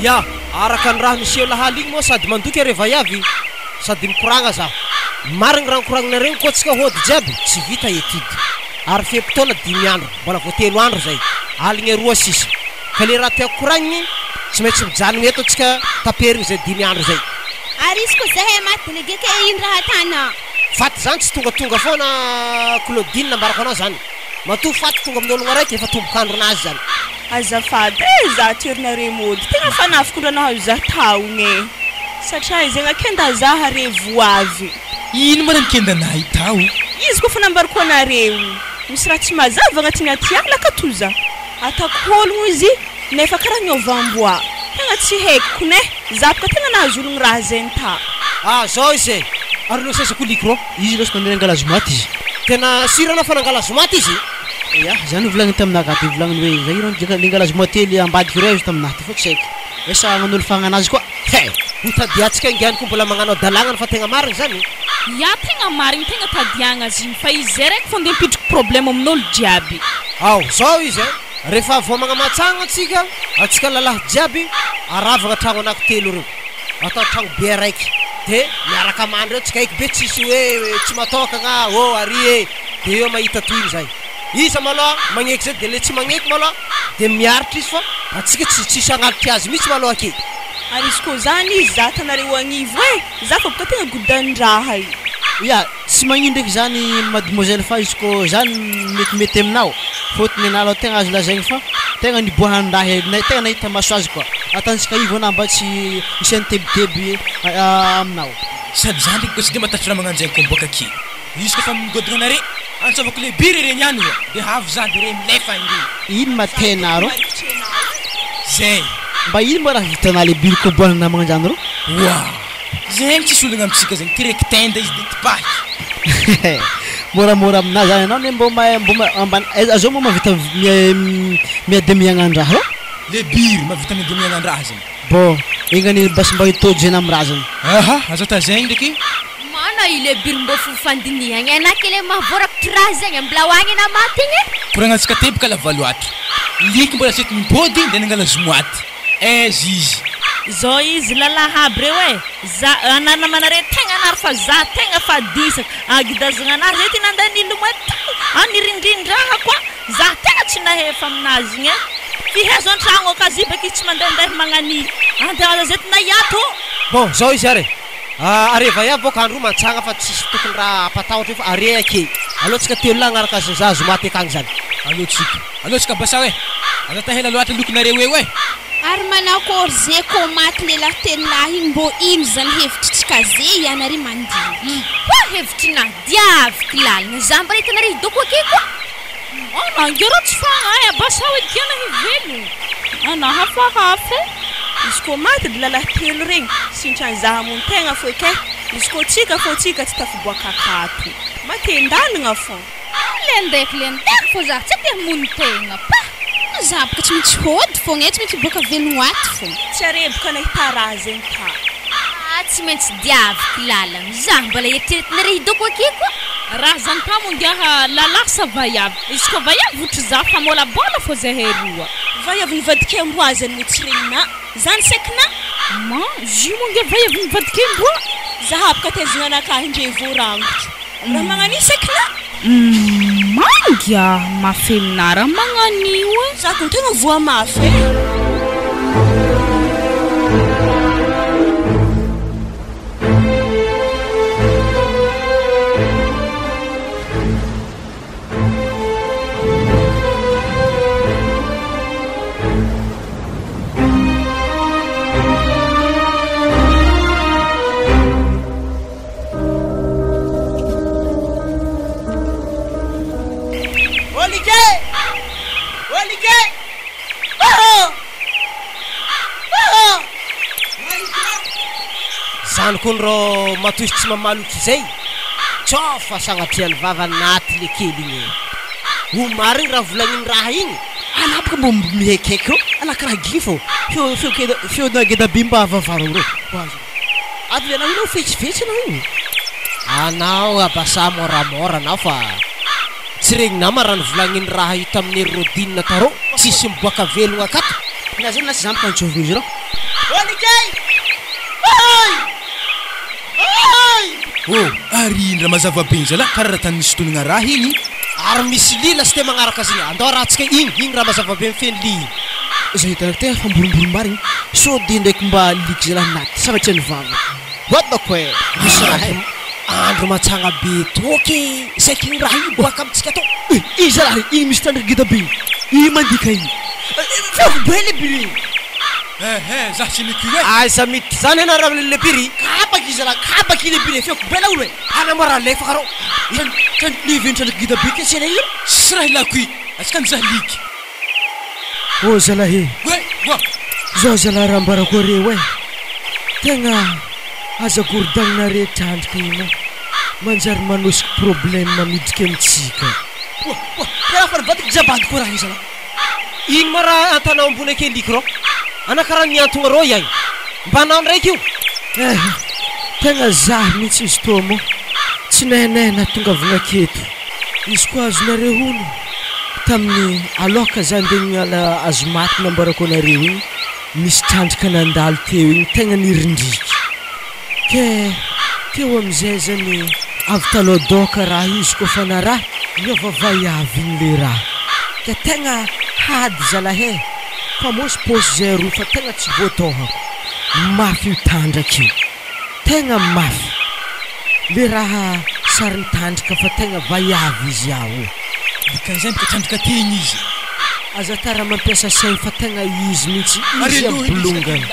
Ya, araka ny raha niseho lahaly igny moa sady mandoky are vaiavy sady mikoragna za. Marigny raha nikoragninareo koa tsika hody jiaby tsy vita étude. Ary fe-potoana dimy andro, mbola vao telo andro zay. Aligny roa sisa. Ka le raha tiako koragniny, tsy maintsy mijanogna eto antsika taperigny zay dimy andro zay. Ary izy ko zahay maty delege ke ino raha atana. Faty zany tsy tongatonga foana Claudine nambarako anao zany. Matoa faty tonga amin'ny ologno araiky efa tombok'andronazy zany. Azafady e za toerinareo mody tegna fanafiko ndra nahazo za taogna e satria zegny kenda za re voavy. Ino ma raha nikenda nahy tao? Izy koa fa nambarako anareo misy raha tsy mazava agnatin'ny aty ala ka toza. Ataoko ologno izy nefa karaha niova amboa. Tegna tsy haiko kone, za boka tegna nahazo ologno raha zegny ta. Ah zao izy e! Ary lo saiza koa licro? Izy lo somary nangala zomaty izy. Tena sur anao fa nangala zomaty izy? Ya, zany nivolagniny taminah ka de volagniny hoe zay ro nangala zomaty hely ambadika reo izy taminah ty fa tsy haiko hoe sa hagnano olo fagnanazy koa. He! Ho tadiantsika ingany koa mbola magnano adalagna fa tegna marigny zany. Ya tegna marigny tegna tadiagna izy igny fa izy zay raiky fô ndeha mipidriky problème amin'olo jiaby. Ao, zao izy a, rehefa vao magnamatsagna antsika, antsika lalahy jiaby, aravagna tragno anaky telo reo, atao tragno be araiky, de miaraka mandry eo tsika eky be tsisy hoe tsy matôkagna ô ary e, de eo mahita tohiny zay. Iza malôha magneky zay, de le tsy magneky malôha de miaritra izy fa antsika tsy tsisy hagnalitry azy mihitsy malôha ake. Ary izy koa zany izy za tanareo agnivo e, za fa boka tegna godan-draha io. Ya, tsy magnino ndraiky zany mademoiselle fa izy ko zany metimety aminao, fôtony anah aloha tegna azo lazaigny fa tegna niboahan-draha e, na- tegna nahita maso azy koa, atantsika ivo anah mba tsy hisian'ny tebiteby aminao. Sady za ndraiky koa tsy de matatry raha magnanjegny koa miboaka ake. Izy koa fa migodogna anare, antsovako le biry regny ihany oa, de avy za de re milefa agny re. Ino ma tena rô? Zay. Mba ino ma raha vitanà le biry kobohana magnanjany rô? Oa! Zegny tsisy olagna amintsika zegny, tireko tenda izy de tipaky. Moramora aminà zany anao ne mbô mahay mbô ma- ambany aiza zao moa mahavita miady miagnandraha rô? Le biry mahavita miady miagnandraha zegny. Bon, enga anie basy mba hitôdy zay nam'razany. Aha, aza tazaigny ndraiky. Mana ile biry mbô fo fandinihagna e, na kely mahavoarakotry raha zegny mbola ho agny na maty igny e. Koragnantsika teboka lava loatra. Liky mbola tsy eto mipody ndeha nangala zomoaty. Aiza izy? Zao izy lalahy aby reo e, za anareo namanareo tegna anaro fa za tegna fa disaka, agidazagna anary zay ty nandeha nilomay tao, a nirindrindraha koa, za tegna tsy nahefa aminazy igny e, fihezo antragno akazibaky izy tsy mandehandeha magnania, andeha aza zay ty naiato. Bon, zao izy ary e. Are vaiavy boka andro mantsagna fa tsisy tokony raha hampatahotra io fa are ake. Aleo tsika telo lahy agnaraka azy za zoma ty akagny zany. Aleo tsika. Aleo tsika basao eh. Aza tahela loatra lokonareo eo eh. Ary manakôry ze kô maty lehilahy telo lahy igny mbô ino zany hevitritsika ze ianare mandiniky. Hoa hevitrinah diaviko lalina za mba hitanare hidoko ake koa. Anao rô tsy fagnahy abasao edy tiana hivelogno. Anao hafahafa e. Izy kô maty edy lalahy telo regny, sintrany za hamono tegna fô eky e, izy kô tsika fô tsika tsy tafiboaka akato. Maten-dalagna fô. Lendeko lendeko fô za tsy te hamono tegna pa. Za boka tsy maintsy hody fogna e, tsy maintsy hiboaka velogno ato fogna. Tsy areboka nahita raha zegny ka. Ah tsy maintsy diaviko lalagna, za mbola eritreretinareo hidoko ake koa. Raha zany tamo ngiaha lalahy sa vaiavy? Izy koa vaiavy votry za fa môlabôla fô zahay roa. Vaiavy nivadika amboa zany moa tsy regninà zany saikinà? Ma, zio moa ngiahy vaiavy nivadika amboa. Za habaka taizagna anakahy ndre voarangotro. Raha magnan'io saikinà? Mangia, mafy aminà raha magnan'io e. Za kony tegna voa mafy e. Olike! Olike! Oh! Oh! Zany koa ny rô matoy sy tsy mamaly ohatr'izay, tsao fa sagnatria ny vava naty le kely igny e. Ho marigny raha volagniny raha igny. Anà boka mbô mihaikaiky rô, anà karaha gigny fô feo feo keda feonà geda be mba vavaro rô. Avy anao io fetsifetsy anao io. Anao abasa môramôra anao fa tsy regninà ma raha nivolagniny raha io tamin'i Rodine tarô, tsisy miboaka velogna akato. Na zany na tsy zany mpanjovogno izy rô. Olikay! Oy! Oy! Oh, ary indra mazava be igny zalahy karaha raha tany nisintonagna raha igny. Ary misy lila sy te magnaraka azy igny, andao rahantsika igny, igny raha mazava be mifehy ny lia igny. Zay hitanako tegna fa mborombory marigny, sao de ndraiky mba liky zalahy naty sanatria ny vava. What the koe! Misy raha e! Andro matsagna be toky e! Saiky igny raha igny boaka amintsika tô! Eh! Igny zalahy igny misy trandraka geda be igny, igny mandika igny. Feoko be le biri igny. Eh eh, zah tsy miko e! Aiza miditra zany anao raha le biri? Kapaky zalahy, kapaky le biri e, feoko be laolo e! Ana moa raha alefa karô! Tran tran le ventrandrika geda be ke tsena io. Tsisy raha ilako i! Atsika ny zah liky. Ô zalahy e! Oe! Oa! Zao zalahy raha ambarako areo e! Tegna aza gorodagnina trandraka igny ô! Manjary manosiky problème midriky amintsika. Oa! Oa! Karaha fa nivadika jabady koa raha io zalahy. Ino ma raha antanao ambony ake liky rô? Ana karaha niantogna rô iagny. Mba anao ndraiky io. Eh! Tegna zah mihitsy izy toa moa tsy nainay nahatongavagna aketo. Izy koa azonareo hono tamin'ny aloka za ndeha niala azo maty nambarako anareo igny nisy trandraka nandalo teo igny tegna nirindriky ke teo amizay zany avy taloha raha izy koa fa naraha niova vaiavy igny le raha ke tegna hady zalahy e fa môsy pôsy zay aroa fa tegna tsy voatôhako mafy io trandraka io tegna mafy le raha sariny tandrika fa tegna vaiavy izy ao. Dikan'izay mba trandraka tegna izy. Aza tara mampiasa saigny fa tegna izy mihitsy izy Ary abolongany.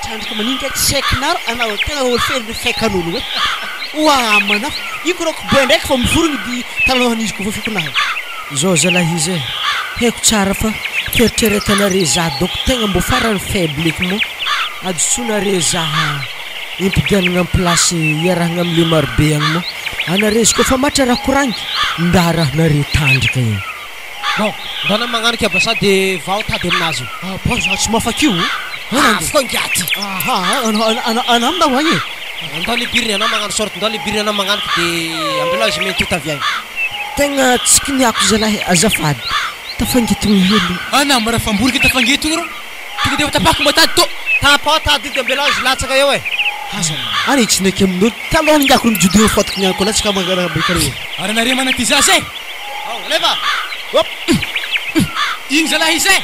Trandraka maninka tsy haikinaro anao tegna olo feno faikan'olo e. Oa manafo, io koa rô koboy ndraiky fa miforogno di tananao izy koa voafikonahy. Zao zalahy izy e, haiko tsara fa fieritreretanare za donc tegna mbô farany faible eky moa ajotsonare za impidianana am place iarahana amle marobe agny moa anare izy koa fa matra raha koragniky nda rahanare tandrika igny. Bon, ndana magnaniky abasa de vaho tady aminazy io. Ah bon za tsy mafaky io. Afo koa ngiaty. Aha, anao anao anao aminao agny e. Ndao le biriny anao magnano sorte, ndao le biriny anao magnaniky de ambelao izy mety ho tavy agny. Tegna tsy kiniako zalahy azafady tafangitogny hely. Ana mara famborika tafangitogny rô. Tonga de efa tapahako matady tô. Tapao tady de ambelao izy latsaka eo e. Aza any tsy ndraiky amin'olo taloha ningako ny judo fotoko niany koa latsaka mangana be kare. Ary anare manana ty zaza e. Ao, alefa. Hop. Igny zalahy izy e.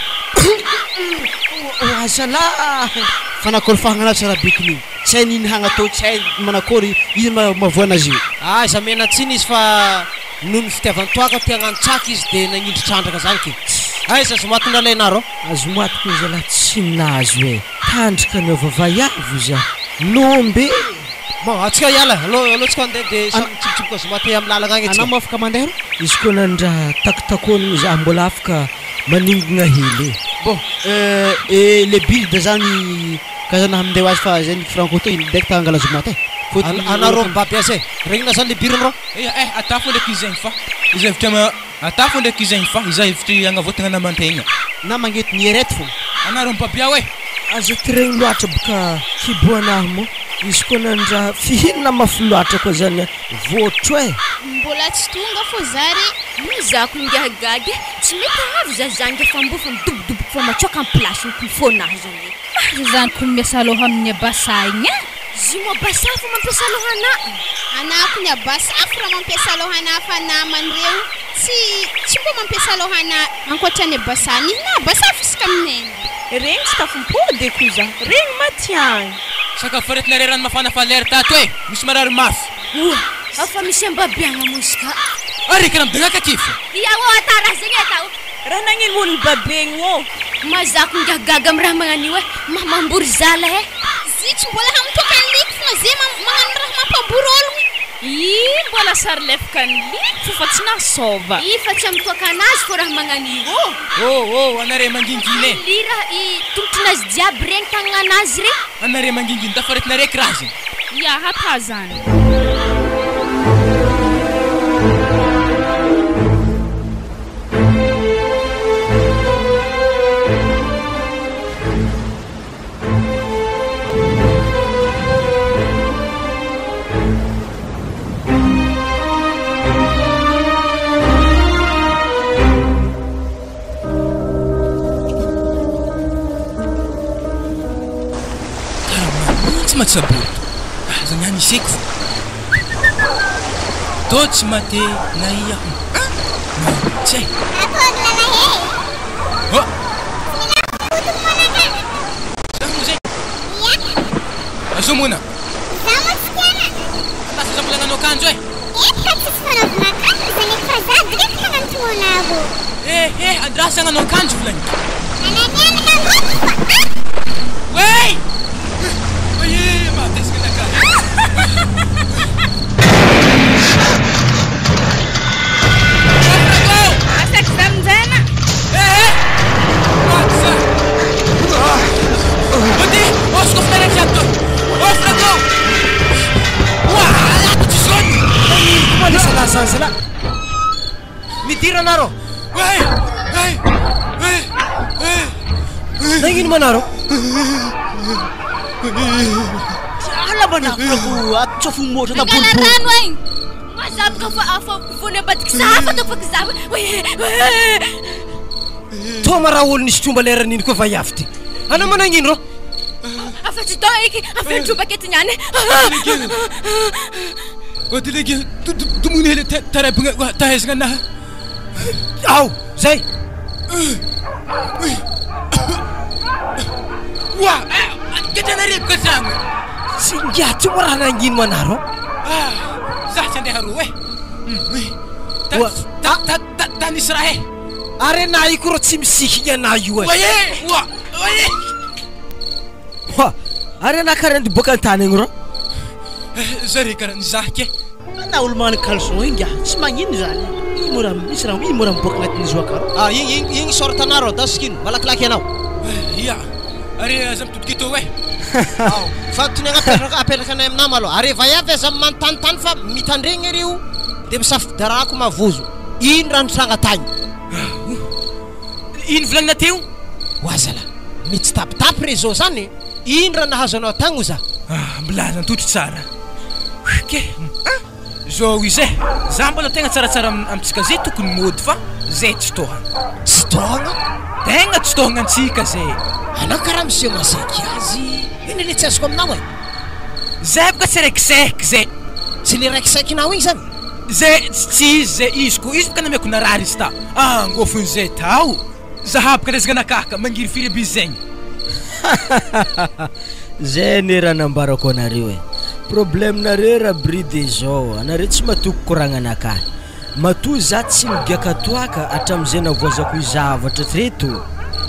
Oa zalahy. Fa nakôry fahagnana tsara bekiny igny. Tsy hay nino hagnatao tsy hay manakôry izy mahavoa anazy io. Aiza menatsiny izy fa noho ny fitiavan-toaka te hagnano tsaka izy de nagnindry trandraka zany ke. Aiza azomaty nalainaro? Azomaty koa zalahy tsy nahazo e. Tandrika niova vaiavy za. Nombe. Bon atsika hiala aleo aleo tsika handeha de samy mitsibotsoboka azomaty amy lalagna agny atsika. Anao moa afaka mandeha ro? Izy koa nandraha takotakonigny za mbola afaka maningina hely e. Bon euh le build zany kazana handeha ho azy fa zay ny franco to iny direct angala zoma ty e. Anareo mibaby azy e. Regnina zany le biriny rô. Eia eh atafo ndraiky izy zegny fa izay hevitra ma atafo ndraiky izy zegny fa izay hevitry agnavotagna naman-tegna. Na magnety ny ereto fô. Anareo mibaby ao e. Aza tiregny loatra boka kiboanahy moa izy koa nandraha fihinana mafy loatra koa zany vôtro e. Mbola tsy tonga fô za re. Io za ko ingahy gaga e, tsy mety avy za zany fa mbô fa midobodoboka fa matsoaka am place ny fona zany e. Aza zany ko miasa loha amin'ny abasa igny e. Zy mo abasa fa mampiasa loha anà. Anà ko ny abasa fa raha mampiasa loha anà fa namany reo tsy tsy mbô mampiasa loha anà ankoatra ny abasa nihina abasa fisaka aminay. Regny tsy tafimpody e koza, regny matiagny. Sakafo aretina rano mafana fa lera tato e! Misy marary mafy. Oa! Afa misy ambabiagna mozika. Ary karaha midangaka aty fo. Ia ô atao raha zegny atao. Raha nagnino olo babegny ô. Mazako ingahy gaga am raha magnanio e! Mambory zala e! Zy tsy mbola hamitoka ny liky fogna ze magnano raha mampambory ologno. Ih mbola sary lefaka ny liky fo fa tsy nasôva. Ih fa tsy hamitoaka anazy fô raha magnanio ô. Ô ô anare mangingina e. Li raha i tongotrinazy jiaby regny tagnananazy regny. Anare mangingina tafaretinare eky raha zegny. Ia hata zany. Karaha tsy matsaboto. Aza niany iseko fo. Tô tsy mate na ia. Ah! Tsy hay. Oh! Azo mona. Lasa za mbola nanao akanjo e. Efa tsisy fanaovana akanjo zany fa za direct magnantona anareo. Eh eh andrasa hagnano akanjo volagny. Ananiana hangoty fa ah! Wey! Oye, mahatezitra anakahy. Asaiko za aminjay Eh eh! Maty za. Ody, osoko fitaratra ato. Ofrako. Wa, ato tsy zony. Kuma le zalahy zany zalahy. Midira anareo. Wey! Wey! Wey! Wey! Nagnino ma anareo? Ala manafrako atsofo motra na Angala boribory. rano agny. Mazabaka fa afa vony ambadiky za fa ataoko fa za. Toma raha olo nisy tromba leran'iny koa vaiavy ty. Anao managnino rô? Afa tsy tao eky avy tromba keto niany. Ody lege domony hely tarabigna tahaizagna anahy. Ao, zay. Wa! Ketra tragno. Tsy ngiahy ty moa raha nagnino manaro? Ah, za tsy andeha roa e. Wa- Ta ta ta ta nisy raha e. Ary anah io koa rô tsy misikigny anah io e. Oye! Wa! Oye! Hoa! Ary anah karaha niboaka an-tany agny rô. Zare karaha nizaha ke. Na olo magnano caleçon igny ngiahy tsy magnino zany. Igny mora misy raha igny mora miboaka agnatin'ny zo akaro. Ah, igny igny igny short anah rô, da sikino, malakilaky anao. Ia. Ary aza mitodiky eto e. Ao, fa tony agnapetraka apetraka anay aminah malôha. Ary vaiavy aza manotanitany fa mitandregny areo de misafidy mavozo. Ino raha nitranga tagny? Ino volagnina teo? Oa zalahy, mitsitapitapy réseau zany. Ino raha nahazo anao tagny oza? Ah, milaza antotry tsara. Ke. Ah, zao izy e. Za mbola tegna tsaratsara amintsika zay tokony mody fa zay tsy tohagna. Tsy tohagna? Tegna tsy tohagna antsika zay. Anao karaha miseho mazeky azy. Ino le tsy azoko aminao e? Zay boka tsy raikisaiky zay. Tsy le raikisaikinao igny zany? Zay tsy izy zay izy ko izy boka nameko narary izy ta. Angofony zay tao. Zaha boka ndezaka nakahaka mangirifiry aby izy zegny. Zay anie raha nambarako anareo e! Problème-nareo rabry de zao, anareo tsy matoky koragnanakahy. Matoa za tsy migiaka toaka hatramin'izay navoazako io zavatra reto,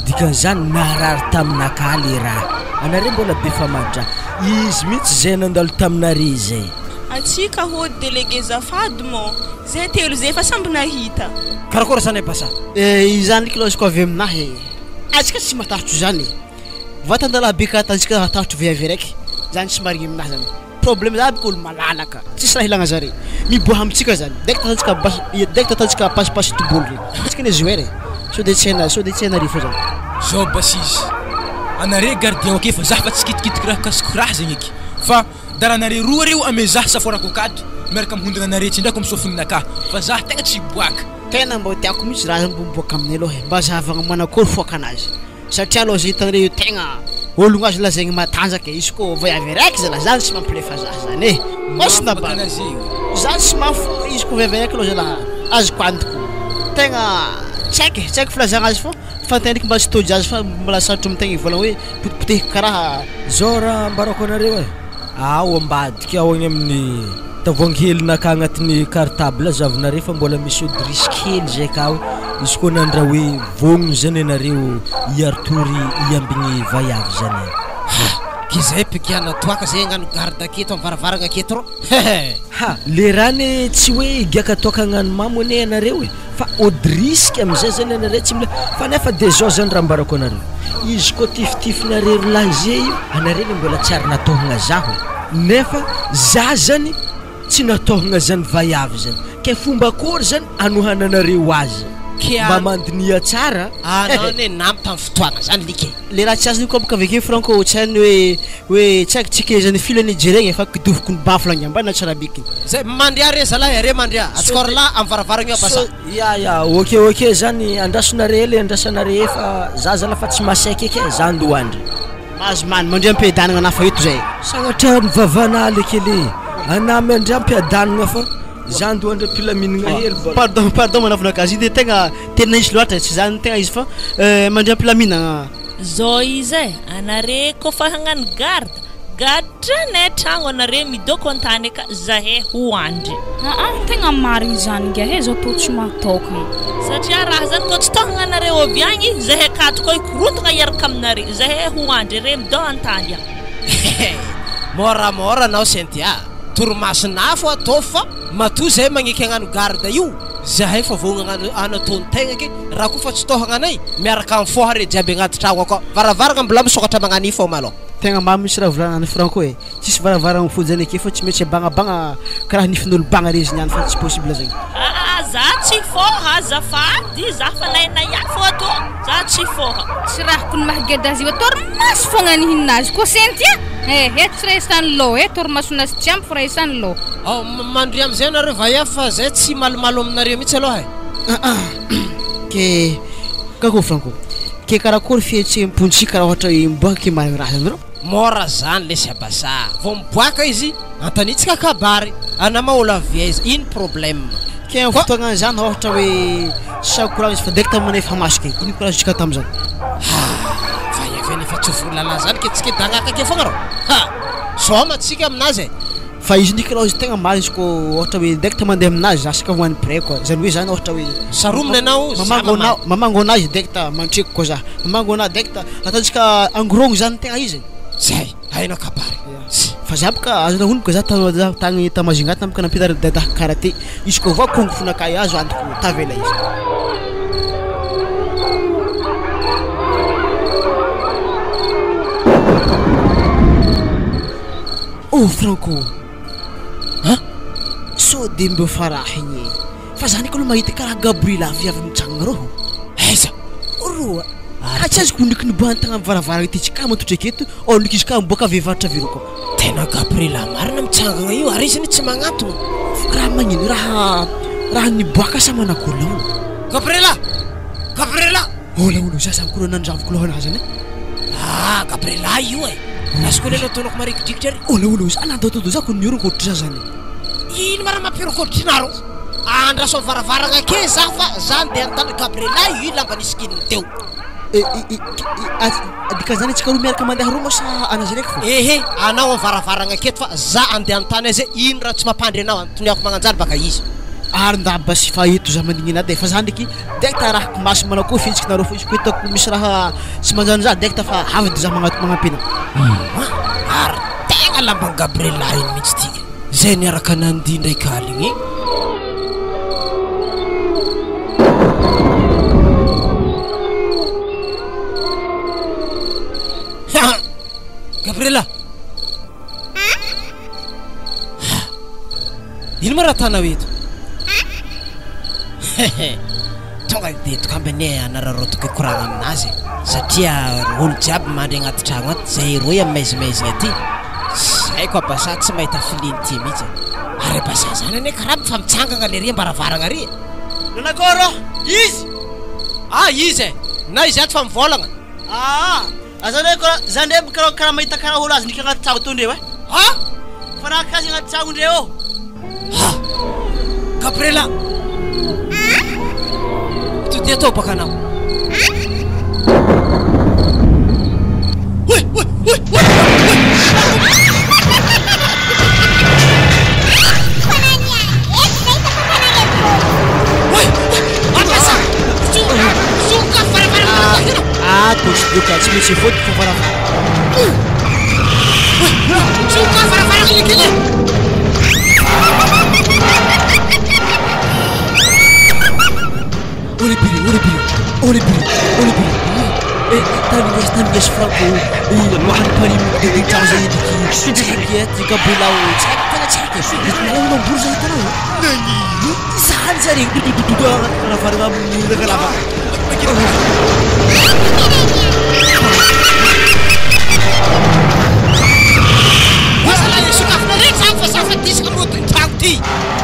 dikan'izany narary taminakahy le raha. Anareo mbola be famadra. Izy mihitsy zay nandalo taminare zay. Atsika hody délégué zafady mô, zay telo zay efa samby nahita. Karakôry zany Abasa? Eh, izany kilaoziko avy aminahy e! Atsika tsy matahotro zany e! Vatan-dalahy be ka atantsika hatahotro vehivavy araiky, zany tsy marigny aminahy zany. Problème za aby olo malalaka, tsisy raha ilagna zare. Miboaha amintsika zany, direct atantsika bas, direct atantsika pasipasy tobolo regny. Tsika anie joueur e, sao de tsy haina, sao de tsy hainareo fô zany. Zao basy izy, anare gardien ok fa za fa tsy kitikitiky raha kasiko raha zegny eky fa daranare roa reo ame za saforako akato miaraka mihondagna anare tsy ndrako am sofininakahy fa za tegna tsy hiboaka. Tena mbô tiako mihitsy raha zany mbô miboaka aminay aloha e, mba zahavagna manakôry foakanazy. Satria aloha zay hitanareo io tegna ologno azo lazaigny matanjaka e, izy koa vaiavy araiky zalahy zany tsy mampilefa za zany e, Mafy baka anazy io. Zany tsy mafy fô izy koa vaiavy araiky aloha zalahy azoko antoko, tegna tsy haiko e, tsy haiko filazagna azy fô fantaniako mba tsy tojo azy fa mbola sarotro amy tegna hivolagna hoe potipotehiko karaha. Zao raha ambarako anareo e, ao ambadika ao agny amin'ny tavoahangy helinakahy agnatin'ny cartable zahavinareo fa mbola misy odrisy kely zay akao, izy koa nandra hoe vognona zany ianareo hiaritory hiambigny vaiavy zany e. Ha! Ke zay mpigana toaka zay hagnano garde aketo am varavaragna aketo rô hehe! Ha! Le raha anie tsy hoe higiaka toaka hagnano mamo anie ianareo e, fa ody risque amizay zany ianareo tsy mila, fa nefa de zao zany raha ambarako anareo, izy koa tifitifinareo ry lahy ze io, anareo anie mbola tsy ary natôhagna zaho e, nefa za zany tsy natôhagna zany vaiavy zany, ke fomba akôry zany anohananareo azy, mba mandiniha tsara Anao anie namy tam fotoagna zany lika e. Le raha tsy azony koa boka avekeo Franco tsy hainy hoe hoe tsy haiko tsy kezany fil anie jeregna e fa kidofoko ny baffle angamba na tsarabikiny. Zay, mandria re zalahy are mandria, atsika roalahy am varavaragna io abasa. Ya ya ok ok zany andrasonare le andrasanare fa za zala fa tsy masaiky eky e za andohandry. Mahazo many, mandria am-piadanagna anah fa eto zay. Sagnatria ny vavanah le kely e, anah miandria am-piadanagna fa za andohandry am-pilaminagna hely bôka. Pardon pardon manafina gaz io de tegna tena izy loatra tsy zany tegna izy fa mandria am-pilaminagna. Zao izy e, anare kôfa hagnano garde, gadranay tragno anare midôko antany aka zahay ho andry. Aa tegna marigny zany ngiahy e, zao tô tsy mahatôkagna. Satria raha zany kô tsy tôkagna anareo avy agny, zahay akato koa hikorontagna hiaraka aminare, zahay ho andry, are midô antany a. Môramôra anao Cynthia, torimason'afo ataovy fa matoa zahay magneky hagnano garde io, Zahay fa vao agnano anataon-tegna ke raha koa fa tsy tohagna anay miaraka mifoha re jiaby agnaty tragno akao varavaragna mbola misokatra magnano io fô malôha. Tegna mamy mihitsy raha volagnan'i Franco e! Tsisy varavaragna mifoha zany ake fa tsy maintsy bagnabagna karaha nifin'olo bagna re izy niany fa tsy possible zegny. Aa za tsy fôha azafady za fa nainay fô tô za tsy fôha. Tsy rahako ny mahageda azy io torimaso fogna nihinana azy koa Cynthia eh eto tsy raisany lô eh torimasonazy tsy ampy fa raisany lô. Ao, mandria amizay nareo vaiavy fa zay tsy malomalo aminareo mihitsy aloha e. Ke kako Franco, ke karakory fihetseham-pontsika raha ohatra hoe miboaka ke mahay raha zany rô? Mora zany lesy Abasa, vao miboaka izy antanitsika kabary, ana ma olo avy aiza, ino problème? Ke am fotoagna zany ohatra hoe sakoragna izy fa direct manefa maso ke ino courage-tsika tamzany? Ha, vaiavy anie fa tsy voalala zany ke tsy ke dagnaka ake fogna rô, ha, zoma tsika aminazy e. Fa izy ndriky aloha izy tegna marina izy kô ohatra hoe direct mandeha aminazy za saka hoany près koa zany hoe zany ohatra hoe Saromina anao za mamango mamaly. anao mamango anazy direct mandreko koa za mamango anahy direct ataontsika angorogno zany tegna izy e. Zay, hainao kabary. Fa za boka azo nahono boka za ta- za tagny ta Majunga tagny boka nampianarin'i dada karate izy kô voa kung fu nakay azo antoko tavela izy. Oh Franco a! Sao de mbô farahigny e! Fa za ndraiky aloha mahita karaha Gabriela viavy mitsangana rô. Aiza? Rô a! Tsy azoko ndriky niboahany tagny amy varavarana ty tsy kara matotra aketo, ao ndriky izy kara miboaka avy avaratra avy rô koa. Tena Gabriela marina mitsangana io ary izy anie tsy magnantogna. Raha magnino raha raha niboaka sa manakory laolo? Gabriela! Gabriela! Ola olo za zany kolo nandravoko lohanazy zany e. Ah Gabriela io e. Lasa koa lelo ataonako marikidrikitra ary. Ola olo za nandao za ko nioroko ohatry za zany. Ino ma raha mampioroko ohatrinareo? Andraso am varavaragna ake za fa za ndeha anontany Gabriela io lamba nisikininy teo. Dikan'izany antsika roa miaraka mandeha roa moa sa anazy raiky fô? Ehe, anao am varavaragna aketo fa za andeha anontany azy hoe ino raha tsy mampandry anao, antoniako magnanjany baka izy. Ary ndaba sy fa eto za mandigny anah de fa za ndraiky direkta arahako maso manao koa fihetsiky nareo fô izy koa hitako misy raha tsy manjary za direkta fa avy de za magnato magnampy anah. Hum, ary tegna lamban'i Gabriella igny mihitsy ty ka, zay niaraka nandihy ndraiky aligny igny. Gabriella! Ino moa raha ataonao eto? Tonga dia tokamby anie anararaotiko hikoragna aminazy e, satria olo jiaby mandry agnaty tragno ato, zahay roy amin'ny maizimaizigna aty, tsy haiko Abasa tsy mahita filiny ty mihitsy e, ary Abasa zany anie karaha mifamitsangagna lery am-baravaragna ary e. Nanakôry ô? Izy? Ah izy e! Na izy ato fa mivôlagna. Aa! Aza ndray karaha za ndray karaha karaha mahita karaha olo azon'ika agnaty tragno tô ndreo e. Ah! Fa raha kazy agnaty tragno ndreo ô. Ah! Gabriela! Todia tô baka anao. Oy! Oy! Oy! Oy! Ah, tosy doka tsy maintsy voady fo varavara. Olibiri, olibiri, olibiri, olibiri. Eh, tany tany gasy franco. Mahan pari de trano zay diky. Tsy haiko e, ty Gabriela o. Tsy haiko tena tsy haiko e. Hitanao anao bory zay hitanao. Nagnino? Zany zany dodododo agnaty varavarana amin'ny rakalava.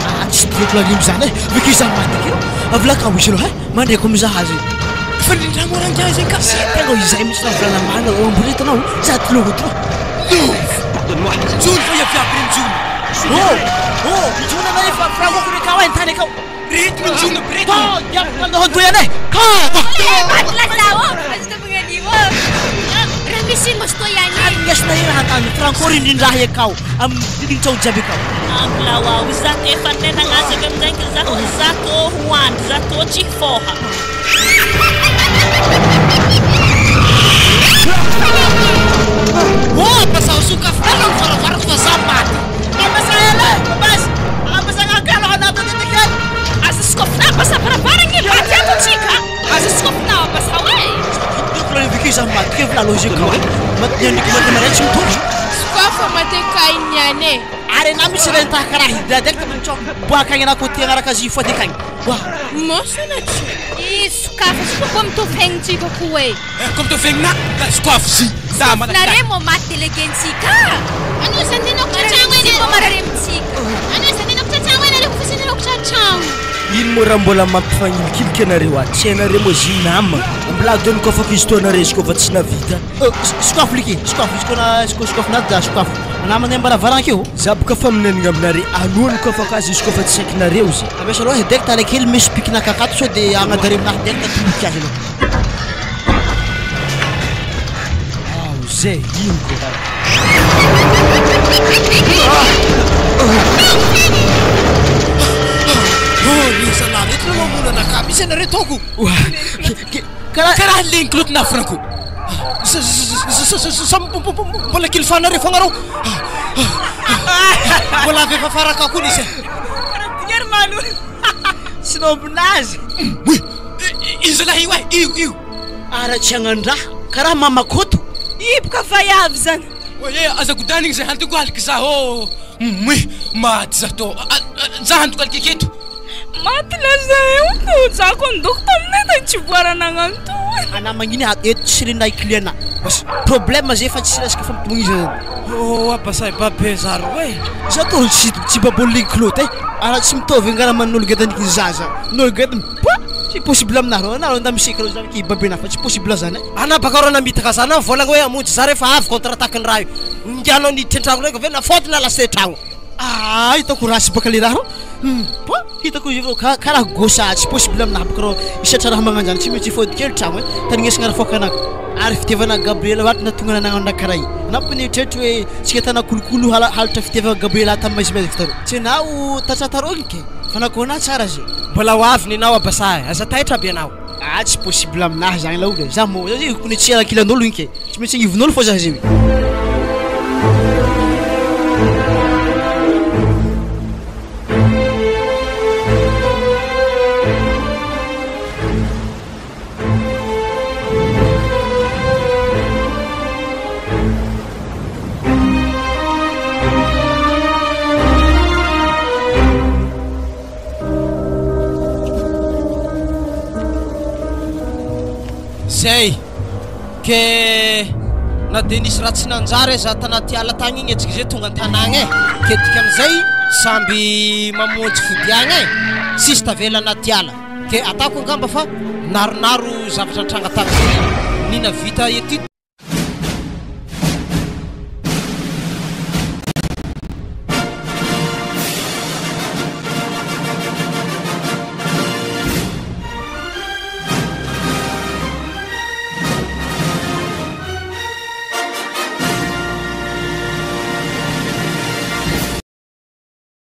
Ah, tsy tiako lalim zany e. Avy zany maty akeo. Avy lakao izy aloha e. Mandreko mizaha azy. Fa ndrindra moa rangahy zay ka. Zay tegna izay mihitsy raha volana marina eo ambony hitanao. Za ty logo ty. Pardonne-moi. Mijoro fa iaviavy re mijoro. Oh! Oh! Mijoro anao efa franco ko rekao e tany akao. Reto mijoro reto. To, diabo manao doy anay. Ka! Maty lasa ô! Azo tonga an'io ô! Raha misy ino mazotoa ihany e. Tany ngasina raha tany franco rindrindra ahy akao. Am didin-tsao jiaby akao. Ambilao ao za to efa nenagnazy avy amin'izay ka za za to hoandry za to tsy fôha. Oh, Abasa sokafinareo ny varavarako fa za maty. Abasa ela, abasa. Abasa ngakalo anato tetekely. Aza sokafina Abasa varavaragna e, maty ato antsika. Aza sokafina Abasa oe. Tiako la viki za maty ke vla logique kao. Maty ny maty maray tsy mitovy. Sokafa matekay niany e. Ary na misy raha tahaka raha hidra direct mitsao boaka agny anako ty agnaraka azy fody akagny. Wa. Mosana tsy. I sokafa sy koa mitovy hegnitsika koa e. Ko mitovy hegnina, la sokafo zy. Za Nare mo maty délégué-ntsika. Anao zany tena Marary tragno ko marary amintsika. Anao zany tena tragno e, nareo fa tena tragno. Ino moa raha mbola mampifagnilikiliko anareo aty? Tsy hainareo moa izy nama. Mbola adoniko afaka izy toa anareo izy koa fa tsy navita. Sokafo liky, sokafo izy koa na izy koa sokafo na da sokafo. Namana ambaravara akeo. Za boka fa minenina aminare alohaniko afaka azy izy koa fa tsy haikinareo izy. Amesa aloha direct tany kely misy pikina kakato sao de agnadare aminahy direct toloky azy aloha. Ao zay ino ko. Oh, le zalahy reto aloha mamono anakahy misy anareo taoko. Karaha legny kilotina franco. Samy mbola kilifanareo fogna reo. Mbola avy efa faraka koa nisy. Dinheiro mano. Tsy nombinazy. Io zalahy io e, io io. Ara tsy hagnandraha karaha mamakoto. Iboka vaiavy zany. Oye, aza godanigny zay handoko aliky za ô. Moe, maty za tô. Za handoko aliky aketo. Maty laza eo to za ko ndoko taminay da tsy voarana nagnano to. Ana magnino eto tsy renay client. Problème zay fa tsy resaka fampitombogna izy zany. Oh, Abasa babe zaro e. Za tô tsy tsy baboligny kiloty e. Ara tsy mitovy ngaraman'olo gadaniky zaza. N'olo gadany pa tsy possible aminareo. Anareo nda miseky reo zany ki babena fa tsy possible zany e. Ana baka reo namitaka za na volagna hoe hamonjy za rehefa avy contre attaque ny raha io. Ngianao niditra an-tragno ndraiky avy eo nafôtona lasa tragno. Ah hitako ratsy baka le raha rô, hum pa hitako izy io ka karaha gôsa tsy possible aminahy baka rô isatra raha magnanjany tsy maintsy hifôdy kely tragno e, tandrignesagna raha fôkanako, ary fitiavana Gabriela loatra nahatonga anah nagnano raha karaha igny, anao baka nieritreritra hoe tsika tana kolokolo hala halatra fitiavana Gabriela tamy maizimaizika taloha, tsy anao tatratarôgny ke, fa nakôna tsara zay. Mbola ho avy nenao Abasa e, aza taitra aby ianao. Ah tsy possible aminahy zany laolo e, za mô za zay kony tsy ankilan'olo igny ke, tsy maintsy agnivon'olo fô za zegny. Zay ke na de nisy raha tsy nanjary aza tanaty ala tagny igny antsika zay tonga an-tanàgna e, ke dikan'izay samby mamonjy fodiagna e, tsisy tavela anaty ala, ke ataoko angamba fa naronaro zavatra nitranga tamin'izay ny navita étude.